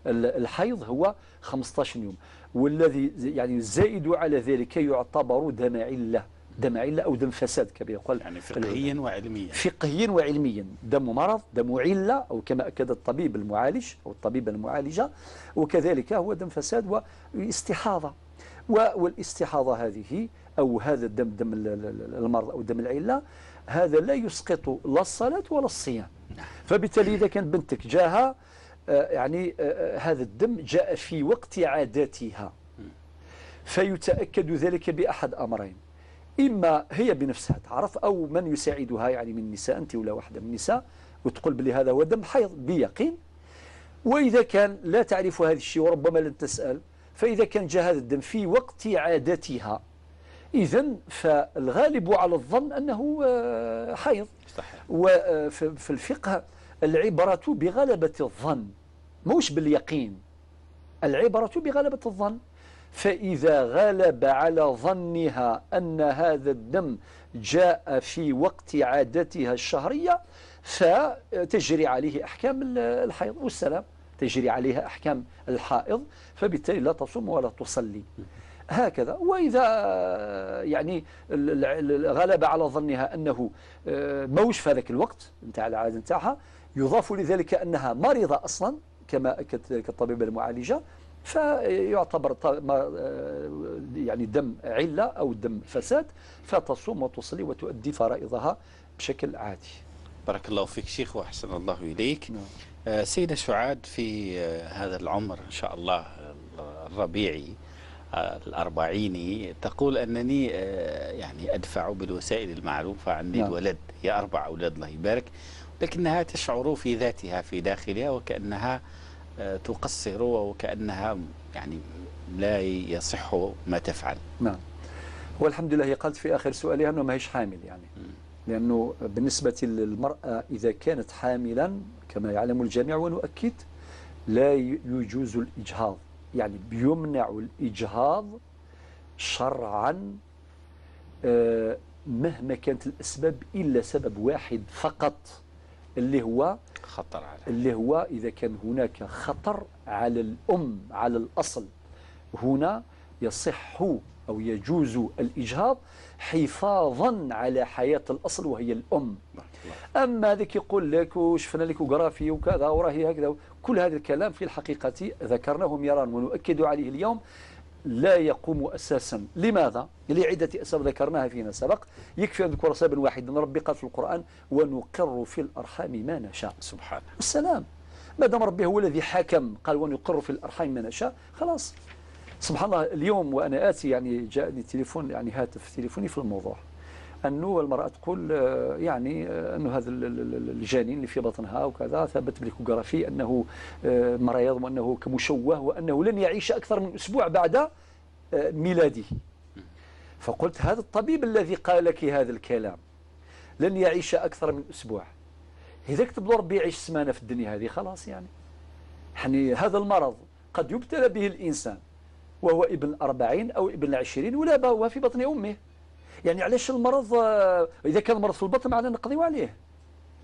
الحيض هو 15 يوم، والذي يعني زائد على ذلك يعتبر دم علة، دم علة أو دم فساد كما يقول، يعني فقهيا وعلميا. فقهيا وعلميا، دم مرض، دم علة، أو كما أكد الطبيب المعالج أو الطبيبة المعالجة، وكذلك هو دم فساد واستحاضة. والاستحاضة هذه أو هذا الدم، دم المرض أو دم العلة، هذا لا يسقط لا الصلاة ولا الصيام. فبالتالي إذا كان بنتك جاها يعني هذا الدم جاء في وقت عاداتها، فيتأكد ذلك بأحد أمرين: إما هي بنفسها تعرف، أو من يساعدها يعني من النساء، أنت ولا واحدة من النساء، وتقول بلي هذا هو دم حيض بيقين. وإذا كان لا تعرف هذا الشيء وربما لن تسأل، فإذا كان جاء هذا الدم في وقت عادتها، إذا فالغالب على الظن أنه حيض. صحيح. وفي الفقه العبرة بغلبة الظن، موش باليقين، العبرة بغلبة الظن. فإذا غلب على ظنها أن هذا الدم جاء في وقت عادتها الشهرية فتجري عليه أحكام الحيض والسلام، تجري عليها أحكام الحائض، فبالتالي لا تصوم ولا تصلي هكذا. وإذا يعني غلب على ظنها أنه موش في هذاك الوقت نتاع العادة نتاعها، يضاف لذلك أنها مريضة أصلا كما أكدت الطبيبة المعالجة، فيعتبر يعني دم علة أو دم فساد، فتصوم وتصلي وتؤدي فرائضها بشكل عادي. بارك الله فيك شيخ وأحسن الله إليك. نعم. سيدة سعاد، في هذا العمر إن شاء الله الربيعي الأربعيني، تقول أنني يعني أدفع بالوسائل المعروفة عني. نعم. الولد، هي 4 أولاد الله يبارك، لكنها تشعر في ذاتها في داخلها وكأنها تقصر وكأنها يعني لا يصح ما تفعل. نعم، والحمد لله هي قالت في آخر سؤالها أنه ما هيش حامل، يعني لأنه بالنسبة للمرأة إذا كانت حاملا كما يعلم الجميع ونؤكد لا يجوز الإجهاض، يعني بيمنع الإجهاض شرعا مهما كانت الأسباب إلا سبب واحد فقط اللي هو خطر على، اللي هو إذا كان هناك خطر على الأم على الأصل، هنا يصح أو يجوز الإجهاض حفاظا على حياة الأصل وهي الأم. أما ذاك يقول لك وشفنا l'échographie وكذا وراهي هكذا، كل هذا الكلام في الحقيقة ذكرناه مرارا ونؤكد عليه اليوم لا يقوم أساسا. لماذا؟ لعدة أسباب ذكرناها فيما سبق. يكفي أن نذكر سببا واحدا، ربي قال في القرآن ونقر في الأرحام ما نشاء. سبحانه والسلام. ما دام ربي هو الذي حكم قال ونقر في الأرحام ما نشاء، خلاص. سبحان الله، اليوم وأنا آتي يعني جاءني تليفون، يعني هاتف تليفوني في الموضوع، أنه المرأة تقول يعني أنه هذا الجنين اللي في بطنها وكذا ثبت بال échographie أنه مريض وأنه كمشوه وأنه لن يعيش أكثر من أسبوع بعد ميلاده. فقلت هذا الطبيب الذي قال لك هذا الكلام لن يعيش أكثر من أسبوع، إذا كتب له ربي يعيش سمانة في الدنيا هذه خلاص. يعني هذا المرض قد يبتلى به الإنسان وهو ابن 40 أو ابن 20 ولا هو في بطن أمه. يعني علاش المرض إذا كان المرض في البطن معنا نقضيو عليه؟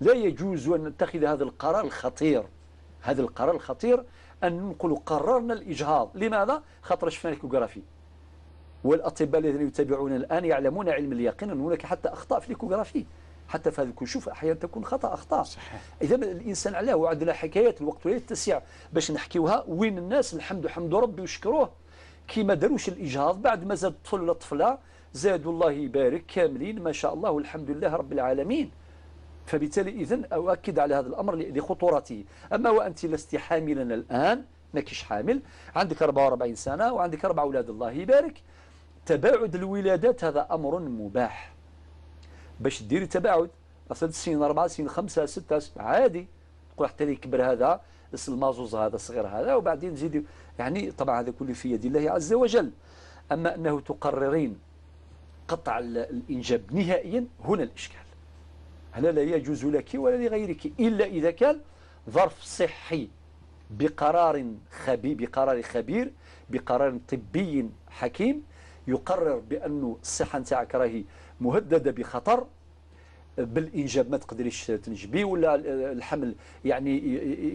لا يجوز أن نتخذ هذا القرار الخطير، هذا القرار الخطير أن نقول قررنا الإجهاض. لماذا؟ خاطر شفنا l'échographie، والأطباء الذين يتابعون الآن يعلمون علم اليقين أن هناك حتى أخطاء في l'échographie، حتى في هذا الكشوف أحيانا تكون خطأ، أخطاء. صحيح. إذا الإنسان علاه، وعندنا حكايات الوقت لا يتسع باش نحكيوها، وين الناس الحمد حمد ربي وشكروه كي ما داروش الإجهاض بعد ما زاد الطفل ولا الطفلة زادوا الله يبارك كاملين ما شاء الله والحمد لله رب العالمين. فبالتالي إذن أؤكد على هذا الأمر لخطورته. أما وأنت لست حاملا الآن، ماكيش حامل، عندك 44 سنة وعندك 4 أولاد الله يبارك، تباعد الولادات هذا أمر مباح. باش ديري تباعد 3 سنين 4 سنين 5 6 عادي، تقول حتى يكبر هذا المازوز هذا الصغير هذا وبعدين تزيدي، يعني طبعا هذا كله في يد الله عز وجل. أما أنه تقررين قطع الإنجاب نهائيا، هنا الإشكال. هنا لا يجوز لك ولا لغيرك إلا إذا كان ظرف صحي بقرار خبير، بقرار خبير، بقرار طبي حكيم يقرر بأنه الصحة نتاعك راهي مهددة بخطر بالإنجاب، ما تقدريش تنجبي ولا الحمل يعني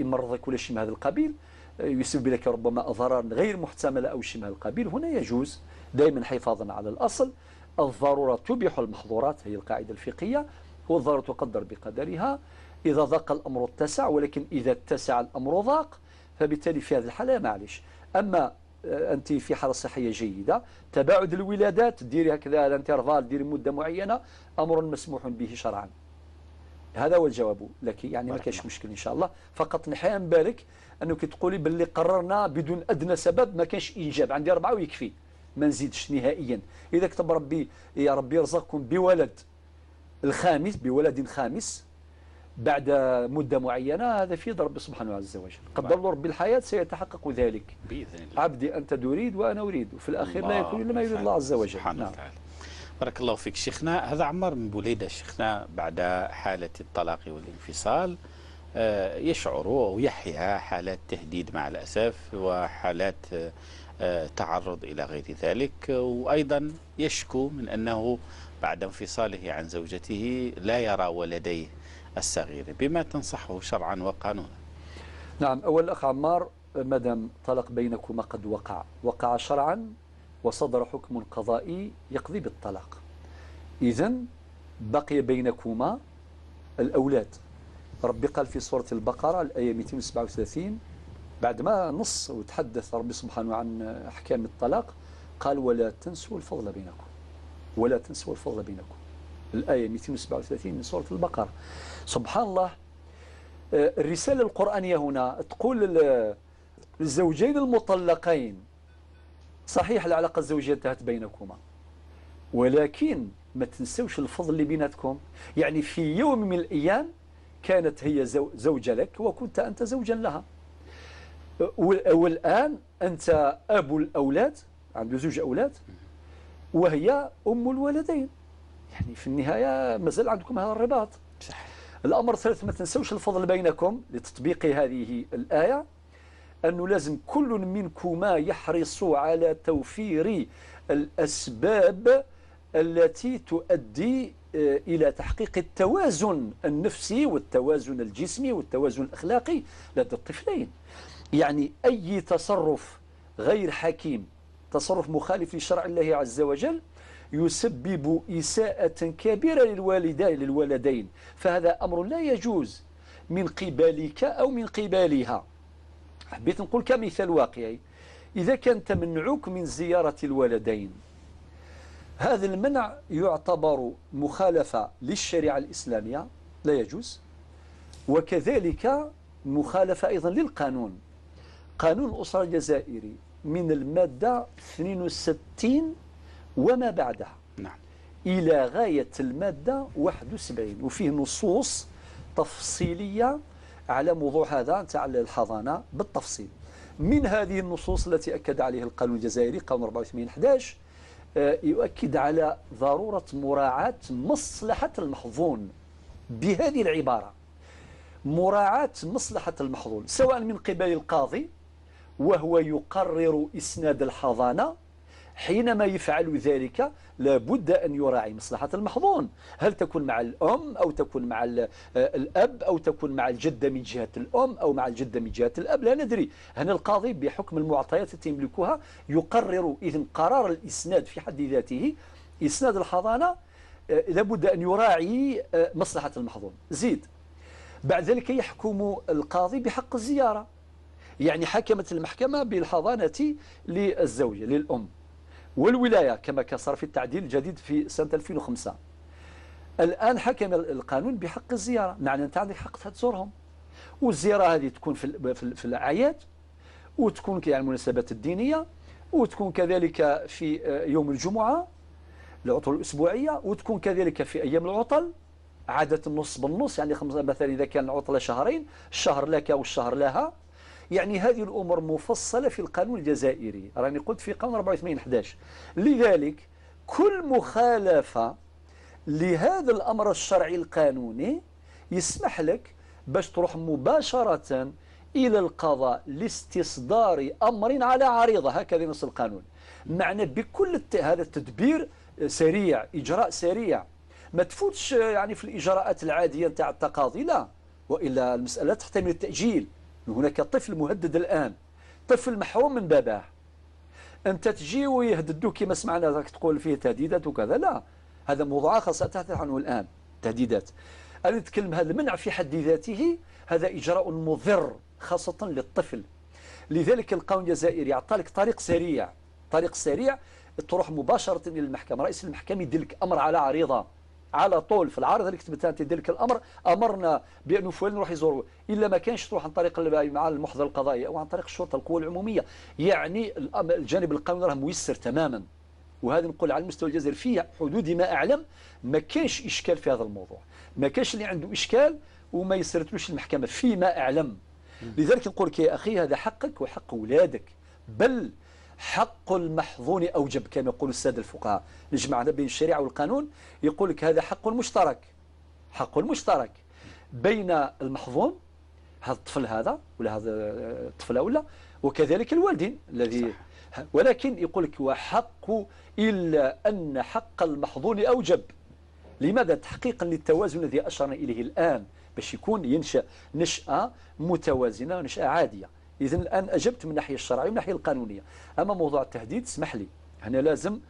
يمرضك ولا شيء من هذا القبيل، يسبب لك ربما أضرارا غير محتملة أو شيء من هذا القبيل. هنا يجوز دائما حفاظا على الأصل. الضرورة تبيح المحظورات، هي القاعدة الفقهية، والضرورة تقدر بقدرها. إذا ضاق الأمر اتسع، ولكن إذا اتسع الأمر ضاق، فبالتالي في هذه الحالة معليش. أما أنت في حالة صحية جيدة، تباعد الولادات ديري هكذا الانترفال، ديري مدة معينة، أمر مسموح به شرعا. هذا هو الجواب لك، يعني ما كاينش مشكل إن شاء الله. فقط نحيا بالك أنه كي تقولي باللي قررنا بدون أدنى سبب ما كانش إنجاب، عندي 4 ويكفي، ما نزيدش نهائيا. إذا كتب ربي يا ربي يرزقكم بولد الخامس، بولد خامس بعد مدة معينة، هذا في يد ربي سبحانه عز وجل. قدر له ربي الحياة سيتحقق ذلك بإذن الله. عبدي أنت تريد وأنا أريد، وفي الأخير لا يكون إلا ما يريد الله عز وجل. سبحانه وتعالى. بارك الله فيك شيخنا. هذا عمار من بوليدة شيخنا، بعد حالة الطلاق والانفصال يشعر ويحيا حالات تهديد مع الأسف، وحالات تعرض إلى غير ذلك، وأيضا يشكو من أنه بعد انفصاله عن زوجته لا يرى ولديه الصغير. بما تنصحه شرعا وقانونا؟ نعم، أول أخ عمار، ما دام طلاق بينكما قد وقع شرعا وصدر حكم قضائي يقضي بالطلاق، إذن بقي بينكما الأولاد. ربي قال في سورة البقرة الآية 237 بعدما نص وتحدث ربي سبحانه عن أحكام الطلاق، قال ولا تنسوا الفضل بينكم، ولا تنسوا الفضل بينكم. الآية 237 من سورة البقرة. سبحان الله، الرسالة القرآنية هنا تقول للزوجين المطلقين صحيح العلاقة الزوجية انتهت بينكما، ولكن ما تنسوش الفضل اللي بيناتكم. يعني في يوم من الأيام كانت هي زوجة لك وكنت أنت زوجا لها، والآن أنت أبو الأولاد، عنده زوج أولاد، وهي أم الولدين. يعني في النهاية مازال عندكم هذا الرباط. صحيح. الأمر الثالث، ما تنسوش الفضل بينكم لتطبيق هذه الآية، أنه لازم كل منكما يحرص على توفير الأسباب التي تؤدي إلى تحقيق التوازن النفسي والتوازن الجسمي والتوازن الأخلاقي لدى الطفلين. يعني أي تصرف غير حكيم، تصرف مخالف لشرع الله عز وجل، يسبب إساءة كبيرة للولدين، فهذا أمر لا يجوز من قبلك أو من قبالها. حبيت نقول كمثال واقعي، إذا كان تمنعوك من زيارة الولدين، هذا المنع يعتبر مخالفة للشريعة الإسلامية، لا يجوز، وكذلك مخالفة أيضا للقانون. قانون الأسرة الجزائري من المادة 62 وما بعدها، نعم، إلى غاية المادة 71، وفيه نصوص تفصيلية على موضوع هذا تاع الحضانة بالتفصيل. من هذه النصوص التي أكد عليها القانون الجزائري قانون 84/11، يؤكد على ضرورة مراعاة مصلحة المحظون بهذه العبارة، مراعاة مصلحة المحظون، سواء من قبل القاضي وهو يقرر إسناد الحضانة، حينما يفعل ذلك لابد أن يراعي مصلحة المحظون، هل تكون مع الأم أو تكون مع الأب أو تكون مع الجدة من جهة الأم أو مع الجدة من جهة الأب، لا ندري. هنا القاضي بحكم المعطيات التي يملكها يقرر. إذن قرار الإسناد في حد ذاته، إسناد الحضانة، لابد أن يراعي مصلحة المحظون. زيد بعد ذلك يحكم القاضي بحق الزيارة، يعني حكمت المحكمة بالحضانة للزوجة للأم والولاية كما صار في التعديل الجديد في سنة 2005. الآن حكم القانون بحق الزيارة، معنى أنت عندك حق تزورهم، والزيارة هذه تكون في الأعياد، وتكون يعني المناسبات الدينية، وتكون كذلك في يوم الجمعة العطل الأسبوعية، وتكون كذلك في أيام العطل عادة النص بالنص، يعني مثلا إذا كان العطلة شهرين، الشهر لك والشهر لها. يعني هذه الأمور مفصلة في القانون الجزائري، راني قلت في قانون 84/11. لذلك كل مخالفة لهذا الأمر الشرعي القانوني يسمح لك باش تروح مباشرة إلى القضاء لاستصدار أمر على عريضة، هكذا نص القانون. معنى بكل هذا التدبير سريع، إجراء سريع، ما تفوتش يعني في الإجراءات العادية نتاع التقاضي، لا، وإلا المسألة تحتمل التأجيل. هناك طفل مهدد الآن، طفل محروم من باباه، أنت تجي ويهددوك كما سمعنا راك تقول فيه تهديدات وكذا، لا، هذا موضوع آخر سأتحدث عنه الآن، تهديدات. أنا نتكلم هذا المنع في حد ذاته هذا إجراء مضر خاصة للطفل. لذلك القانون الجزائري أعطى لك طريق سريع، طريق سريع تروح مباشرة إلى المحكمة، رئيس المحكمة يدير لك أمر على عريضة على طول، في العارض اللي كتبتها انت يدير لك الامر، امرنا بانه فلان نروح يزوره، الا ما كانش تروح عن طريق مع المحضر القضائي او عن طريق الشرطة القوى العمومية. يعني الجانب القانوني راه ميسر تماما، وهذا نقول على المستوى الجزائري في حدود ما اعلم ما كانش اشكال في هذا الموضوع، ما كانش اللي عنده اشكال وما يسرتلوش المحكمة فيما اعلم. لذلك نقول لك يا اخي هذا حقك وحق اولادك، بل حق المحظون اوجب كما يقول السادة الفقهاء. نجمع بين الشريعة والقانون، يقول لك هذا حق مشترك، حق مشترك بين المحظون هذا الطفل هذا ولا هذا الطفلة ولا، وكذلك الوالدين الذي، ولكن يقول لك وحق الا ان حق المحظون اوجب. لماذا؟ تحقيقا للتوازن الذي اشرنا اليه الان، باش يكون ينشا نشاة متوازنة ونشاه عادية. اذا الان اجبت من الناحية الشرعية ومن الناحية القانونية. اما موضوع التهديد اسمح لي، هنا لازم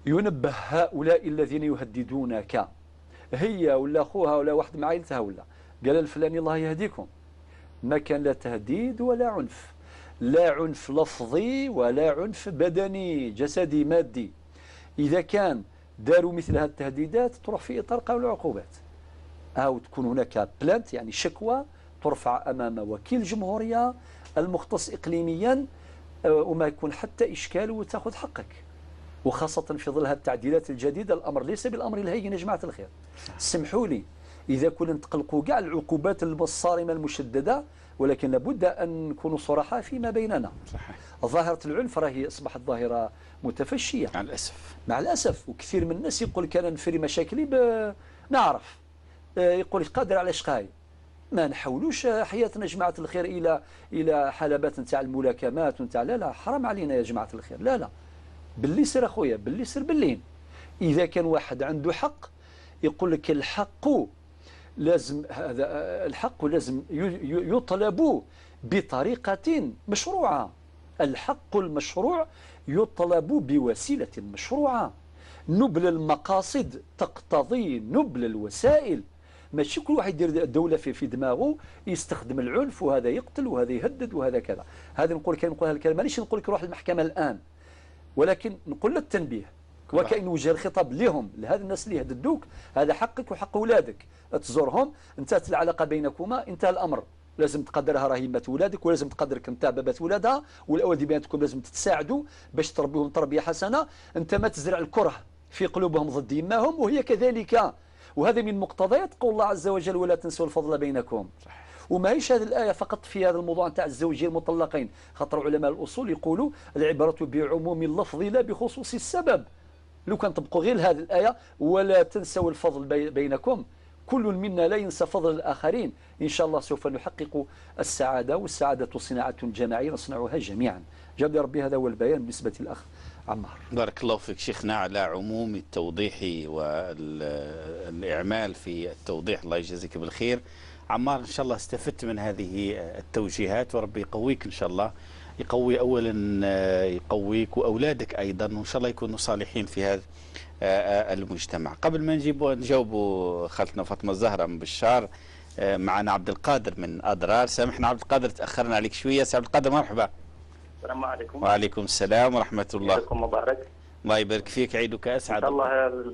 ينبه هؤلاء الذين يهددونك، هي ولا اخوها ولا واحد من عائلتها ولا قال الفلاني الله يهديكم، ما كان لا تهديد ولا عنف، لا عنف لفظي ولا عنف بدني جسدي مادي. إذا كان داروا مثل هذه التهديدات تروح في إطار قانون العقوبات، أو تكون هناك plainte يعني شكوى ترفع أمام وكيل الجمهورية المختص إقليميا، وما يكون حتى إشكال وتأخذ حقك. وخاصة في ظل هذه التعديلات الجديدة الأمر ليس بالأمر الهين يا جماعة الخير. سمحوا لي إذا كنا نتقلقوا كاع العقوبات الصارمة المشددة، ولكن لابد أن نكونوا صرحاء فيما بيننا. صحيح. ظاهرة العنف راهي أصبحت ظاهرة متفشية مع الأسف، مع الأسف. وكثير من الناس يقول لك أنا نفري مشاكلي نعرف، يقول قادر على شقاي. ما نحولوش حياتنا جماعة الخير إلى حلبات نتاع الملاكمات ونتاع، لا لا، حرام علينا يا جماعة الخير، لا لا، باللي سر أخويا، باللي سر باللين. إذا كان واحد عنده حق يقول لك الحق لازم، هذا الحق لازم يطلب بطريقة مشروعة. الحق المشروع يطلب بوسيلة مشروعة. نبل المقاصد تقتضي نبل الوسائل. ماشي كل واحد يدير دولة في دماغه يستخدم العنف، وهذا يقتل وهذا يهدد وهذا كذا. هذا نقول كان نقول هالكلام، مانيش نقول لك روح المحكمة الآن، ولكن نقول للتنبيه، وكأن وجه الخطاب لهم، لهذا الناس اللي يهددوك، هذا حقك وحق أولادك، تزورهم، انتهت العلاقة بينكما، انتهى الأمر. لازم تقدرها راهي مات ولادك، ولازم تقدرك انت بابات ولادها، والأولاد بيناتكم لازم تتساعدوا باش تربيهم تربية حسنة. انت ما تزرع الكره في قلوبهم ضد يماهم، وهي كذلك. وهذا من مقتضيات قول الله عز وجل ولا تنسوا الفضل بينكم. وما هيش هذه الآية فقط في هذا الموضوع نتاع الزوجين المطلقين، خاطر علماء الأصول يقولوا العبرة بعموم اللفظ لا بخصوص السبب. لو كان طبقوا غير هذه الآية ولا تنسوا الفضل بينكم، كل منا لا ينسى فضل الآخرين، إن شاء الله سوف نحقق السعادة، والسعادة صناعة جماعية نصنعها جميعا. جاب لي ربي هذا هو البيان بالنسبة للأخ عمار. بارك الله فيك شيخنا على عموم التوضيح والإعمال في التوضيح، الله يجزيك بالخير. عمار إن شاء الله استفدت من هذه التوجيهات، وربي يقويك إن شاء الله، يقوي أولا يقويك وأولادك أيضا، وإن شاء الله يكونوا صالحين في هذا المجتمع. قبل ما نجاوبوا خالتنا فاطمة الزهرة من بشار، معنا عبد القادر من أدرار. سامحنا عبد القادر تأخرنا عليك شوية. سي عبد القادر مرحبا. السلام عليكم. وعليكم السلام ورحمة الله. عيدكم مبارك. الله يبارك فيك، عيدك أسعد. إن شاء الله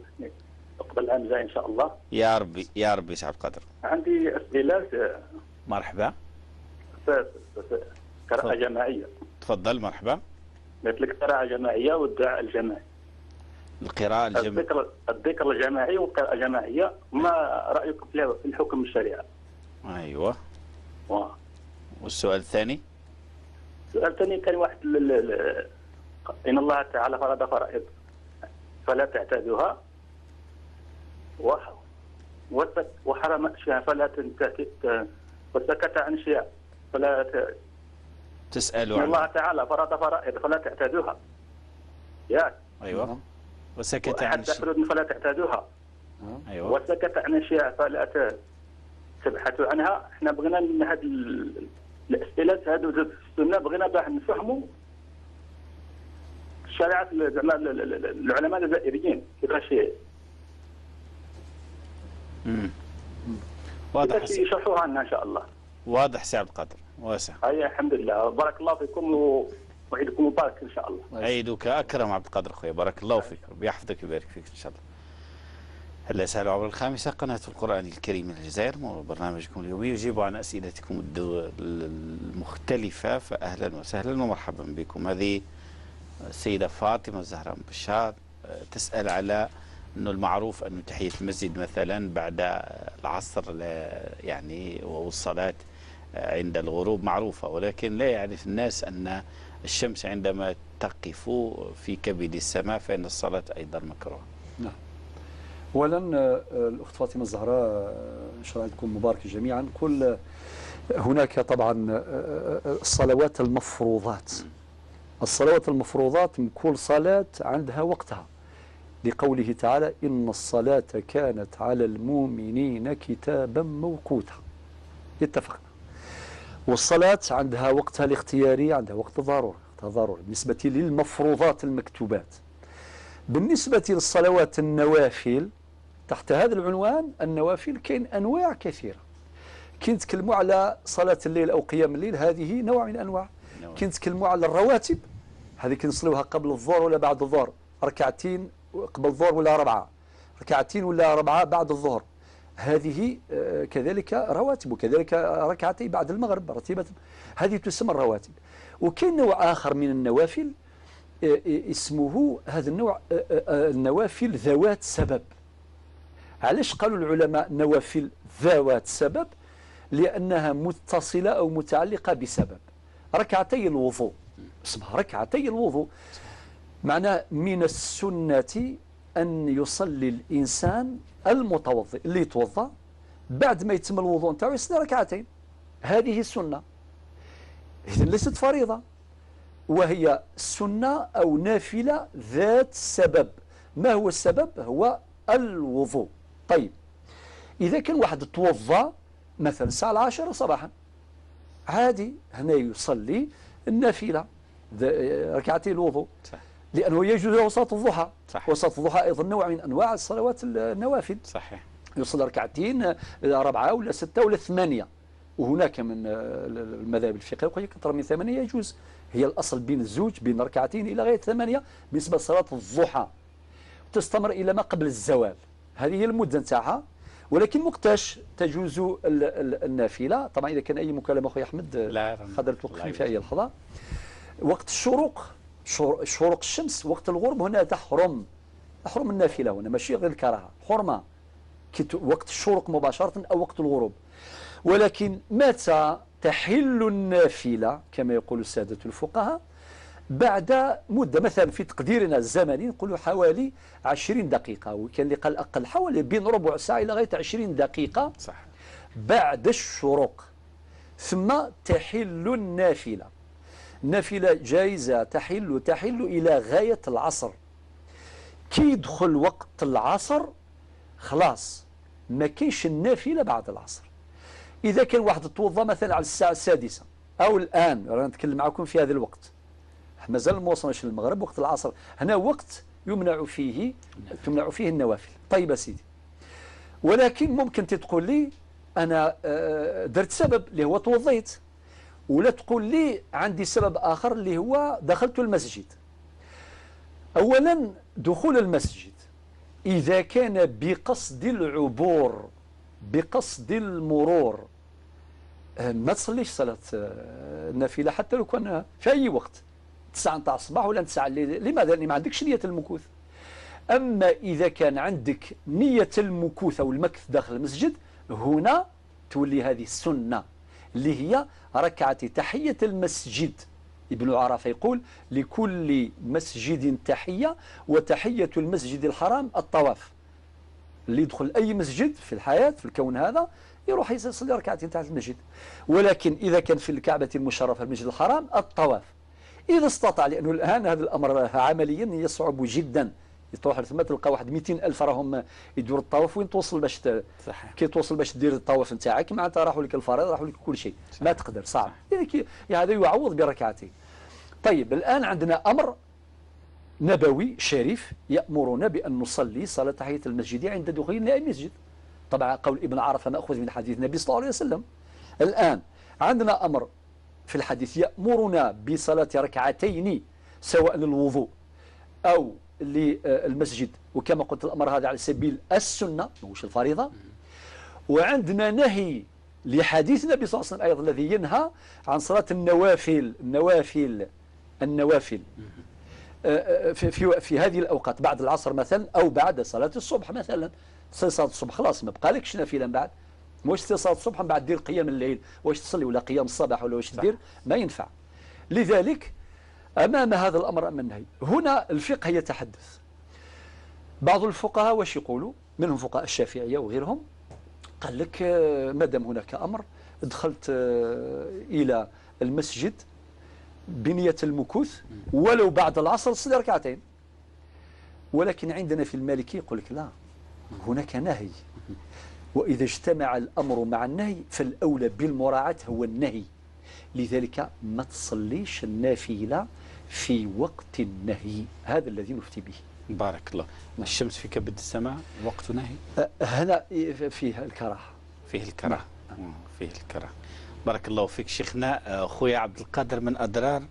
يقبل العام الجاي إن شاء الله. يا ربي يا ربي. سي عبد القادر عندي أسئلة. مرحبا. قراءة جماعية. تفضل. مرحبا. مثل القراءة الجماعية والدعاء الجماعي. القراءة الجماعية، الذكر الجماعي والقراءة الجماعية، ما رأيكم في الحكم الشريعة؟ أيوه. والسؤال الثاني؟ السؤال الثاني كان واحد إن الله تعالى فرض فرائض فلا تعتادوها، وحرم أشياء فلا وسكت عن أشياء فلا تسألوا عنها. الله تعالى فرض فرائض فلا تعتادوها. ياك. أيوه. وسكت عن أشياء فلا تعتادوها. أيوه. وسكت عن أشياء فلا تبحثوا عنها. احنا بغينا من هذه الأسئلة هذو السنة، بغينا باه نفهموا الشريعة زعما العلماء الجزائريين كيفاش واضح يشرحوها لنا إن شاء الله. واضح سي عبد القادر، واسع. أي الحمد لله، بارك الله فيكم وعيدكم مبارك إن شاء الله. عيدك أكرم عبد القادر خويا، بارك الله فيك، ربي يحفظك ويبارك فيك إن شاء الله. هلا سهلا عبر الخامسة قناة القرآن الكريم من الجزائر، برنامجكم اليومي يجيب عن أسئلتكم المختلفة، فأهلا وسهلا ومرحبا بكم. هذه السيدة فاطمة الزهراء بشار تسأل على أنه المعروف أنه تحية المسجد مثلا بعد العصر يعني والصلاة عند الغروب معروفة، ولكن لا يعرف الناس أن الشمس عندما تقف في كبد السماء فإن الصلاة أيضا مكروهة. نعم. أولا الأخت فاطمة الزهراء، إن شاء الله عيدكم مبارك جميعا. كل هناك طبعا الصلوات المفروضات، الصلوات المفروضات من كل صلاة عندها وقتها، لقوله تعالى: إن الصلاة كانت على المؤمنين كتابا موقوتا. اتفقنا. والصلاة عندها وقتها الاختياري، عندها وقت الضرورة، وقتها ضروري بالنسبة للمفروضات المكتوبات. بالنسبة للصلوات النوافل تحت هذا العنوان النوافل كاين أنواع كثيرة. كي نتكلموا على صلاة الليل أو قيام الليل، هذه نوع من أنواع. كي نتكلموا على الرواتب، هذه كنصلوها قبل الظهر ولا بعد الظهر، ركعتين قبل الظهر ولا أربعة، ركعتين ولا أربعة بعد الظهر، هذه كذلك رواتب، وكذلك ركعتين بعد المغرب رتيبة، هذه تسمى الرواتب. وكاين نوع آخر من النوافل اسمه هذا النوع النوافل ذوات سبب. علاش قالوا العلماء نوافل ذوات سبب؟ لأنها متصلة أو متعلقة بسبب. ركعتي الوضوء، اسمها ركعتي الوضوء، معناه من السنة أن يصلي الإنسان المتوضئ اللي يتوضأ بعد ما يتم الوضوء نتاعو يصلي ركعتين، هذه السنة. إذن ليست فريضة، وهي سنة أو نافلة ذات سبب. ما هو السبب؟ هو الوضوء. طيب إذا كان واحد توضأ مثلا الساعة 10 صباحا، عادي هنا يصلي النافلة ركعتي الوضوء، صح. لأنه يجوز له صلاة الضحى، صح. وصلاة الضحى أيضا نوع من أنواع الصلوات النوافل، صحيح. يصلي ركعتين 4 ولا 6 ولا 8، وهناك من المذاهب الفقهية يقول أكثر من 8 يجوز. هي الأصل بين الزوج بين ركعتين إلى غاية 8 بالنسبة لصلاة الضحى، تستمر إلى ما قبل الزوال، هذه هي المدة نتاعها. ولكن وقتاش تجوز النافلة؟ طبعا إذا كان أي مكالمة أخوي أحمد قدر توقفني في أي لحظة. وقت الشروق، شروق الشمس، وقت الغروب، هنا تحرم النافلة، هنا ماشي غير الكراهة، حرمة وقت الشروق مباشرة أو وقت الغروب. ولكن متى تحل النافلة كما يقول السادة الفقهاء؟ بعد مدة، مثلا في تقديرنا الزمني نقولوا حوالي 20 دقيقة، وكان اللي قال أقل، حوالي بين ربع ساعة إلى غاية 20 دقيقة، صح، بعد الشروق، ثم تحل النافلة. النافلة جائزة تحل إلى غاية العصر. كي يدخل وقت العصر خلاص ما كاينش النافلة بعد العصر. إذا كان واحد توضأ مثلا على الساعة 6 أو الآن، رانا نتكلم معكم في هذا الوقت، مازال ما وصلناش للمغرب، وقت العصر هنا وقت يمنع فيه، تمنع فيه النوافل. طيب سيدي، ولكن ممكن تقول لي أنا درت سبب اللي هو توضيت، ولا تقول لي عندي سبب آخر اللي هو دخلت المسجد. أولا دخول المسجد إذا كان بقصد العبور، بقصد المرور، ما تصليش صلاة النافلة حتى لو كان في أي وقت، 9 تاع الصباح ولا 9 الليل. لماذا؟ لأن ما عندكش نية المكوث. أما إذا كان عندك نية المكوث أو المكث داخل المسجد، هنا تولي هذه السنة اللي هي ركعة تحية المسجد. ابن عرفة يقول لكل مسجد تحية، وتحية المسجد الحرام الطواف. اللي يدخل أي مسجد في الحياة في الكون هذا يروح يصلي ركعتين تحت المسجد. ولكن إذا كان في الكعبة المشرفة المسجد الحرام الطواف إذا استطاع، لأنه الآن هذا الأمر عمليا يصعب جدا. تروح ثم تلقى واحد 200,000 راهم يدور الطواف، وين توصل باش كي توصل باش دير الطواف نتاعك معناتها راحوا لك الفرائض، راحوا لك كل شيء، ما تقدر، صعب. يعني هذا يعوض بركعتين. طيب الآن عندنا أمر نبوي شريف يأمرنا بأن نصلي صلاة تحية المسجد عند دخولنا أي مسجد. طبعا قول ابن عرفة مأخوذ من حديث النبي صلى الله عليه وسلم. الآن عندنا أمر في الحديث يأمرنا بصلاة ركعتين سواء للوضوء أو للمسجد، وكما قلت الأمر هذا على سبيل السنة ماهوش الفريضة. وعندنا نهي لحديث النبي صلى الله عليه وسلم أيضا الذي ينهى عن صلاة النوافل، النوافل النوافل في, في, في هذه الأوقات بعد العصر مثلا أو بعد صلاة الصبح مثلا. صلاة الصبح خلاص ما بقالكش نافلة من بعد، واش صلاة الصبح من بعد دير قيام الليل، واش تصلي ولا قيام الصباح ولا واش دير، ما ينفع. لذلك أمام هذا الأمر أمام النهي، هنا الفقه يتحدث. بعض الفقهاء واش يقولوا، منهم فقهاء الشافعية وغيرهم، قال لك ما دام هناك أمر دخلت إلى المسجد بنية المكوث ولو بعد العصر صلي ركعتين. ولكن عندنا في المالكي يقول لك لا، هناك نهي، وإذا اجتمع الأمر مع النهي فالأولى بالمراعاة هو النهي. لذلك ما تصليش النافلة في وقت النهي، هذا الذي نفتي به. بارك الله. الشمس في كبد السماء وقت نهي؟ هنا فيه الكراهة. فيه الكراهة. فيه الكراهة. بارك الله فيك شيخنا. خويا عبد القادر من أدرار،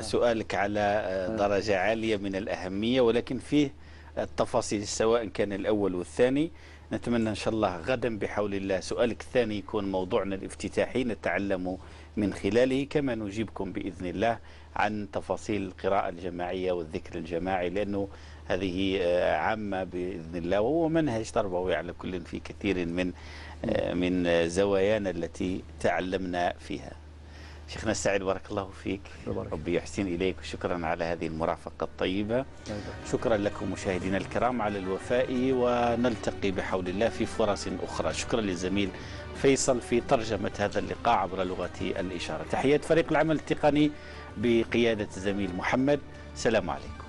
سؤالك على درجة عالية من الأهمية، ولكن فيه التفاصيل سواء كان الأول والثاني. نتمنى إن شاء الله غدا بحول الله سؤالك الثاني يكون موضوعنا الافتتاحي، نتعلم من خلاله كما نجيبكم بإذن الله عن تفاصيل القراءة الجماعية والذكر الجماعي، لأنه هذه عامة بإذن الله، وهو منهج تربوي على كل في كثير من زوايانا التي تعلمنا فيها. شيخنا السعيد بارك الله فيك، ربي يحسن إليك، وشكرا على هذه المرافقة الطيبة. شكرا لكم مشاهدينا الكرام على الوفاء، ونلتقي بحول الله في فرص أخرى. شكرا للزميل فيصل في ترجمة هذا اللقاء عبر لغة الإشارة. تحيات فريق العمل التقني بقيادة الزميل محمد. سلام عليكم.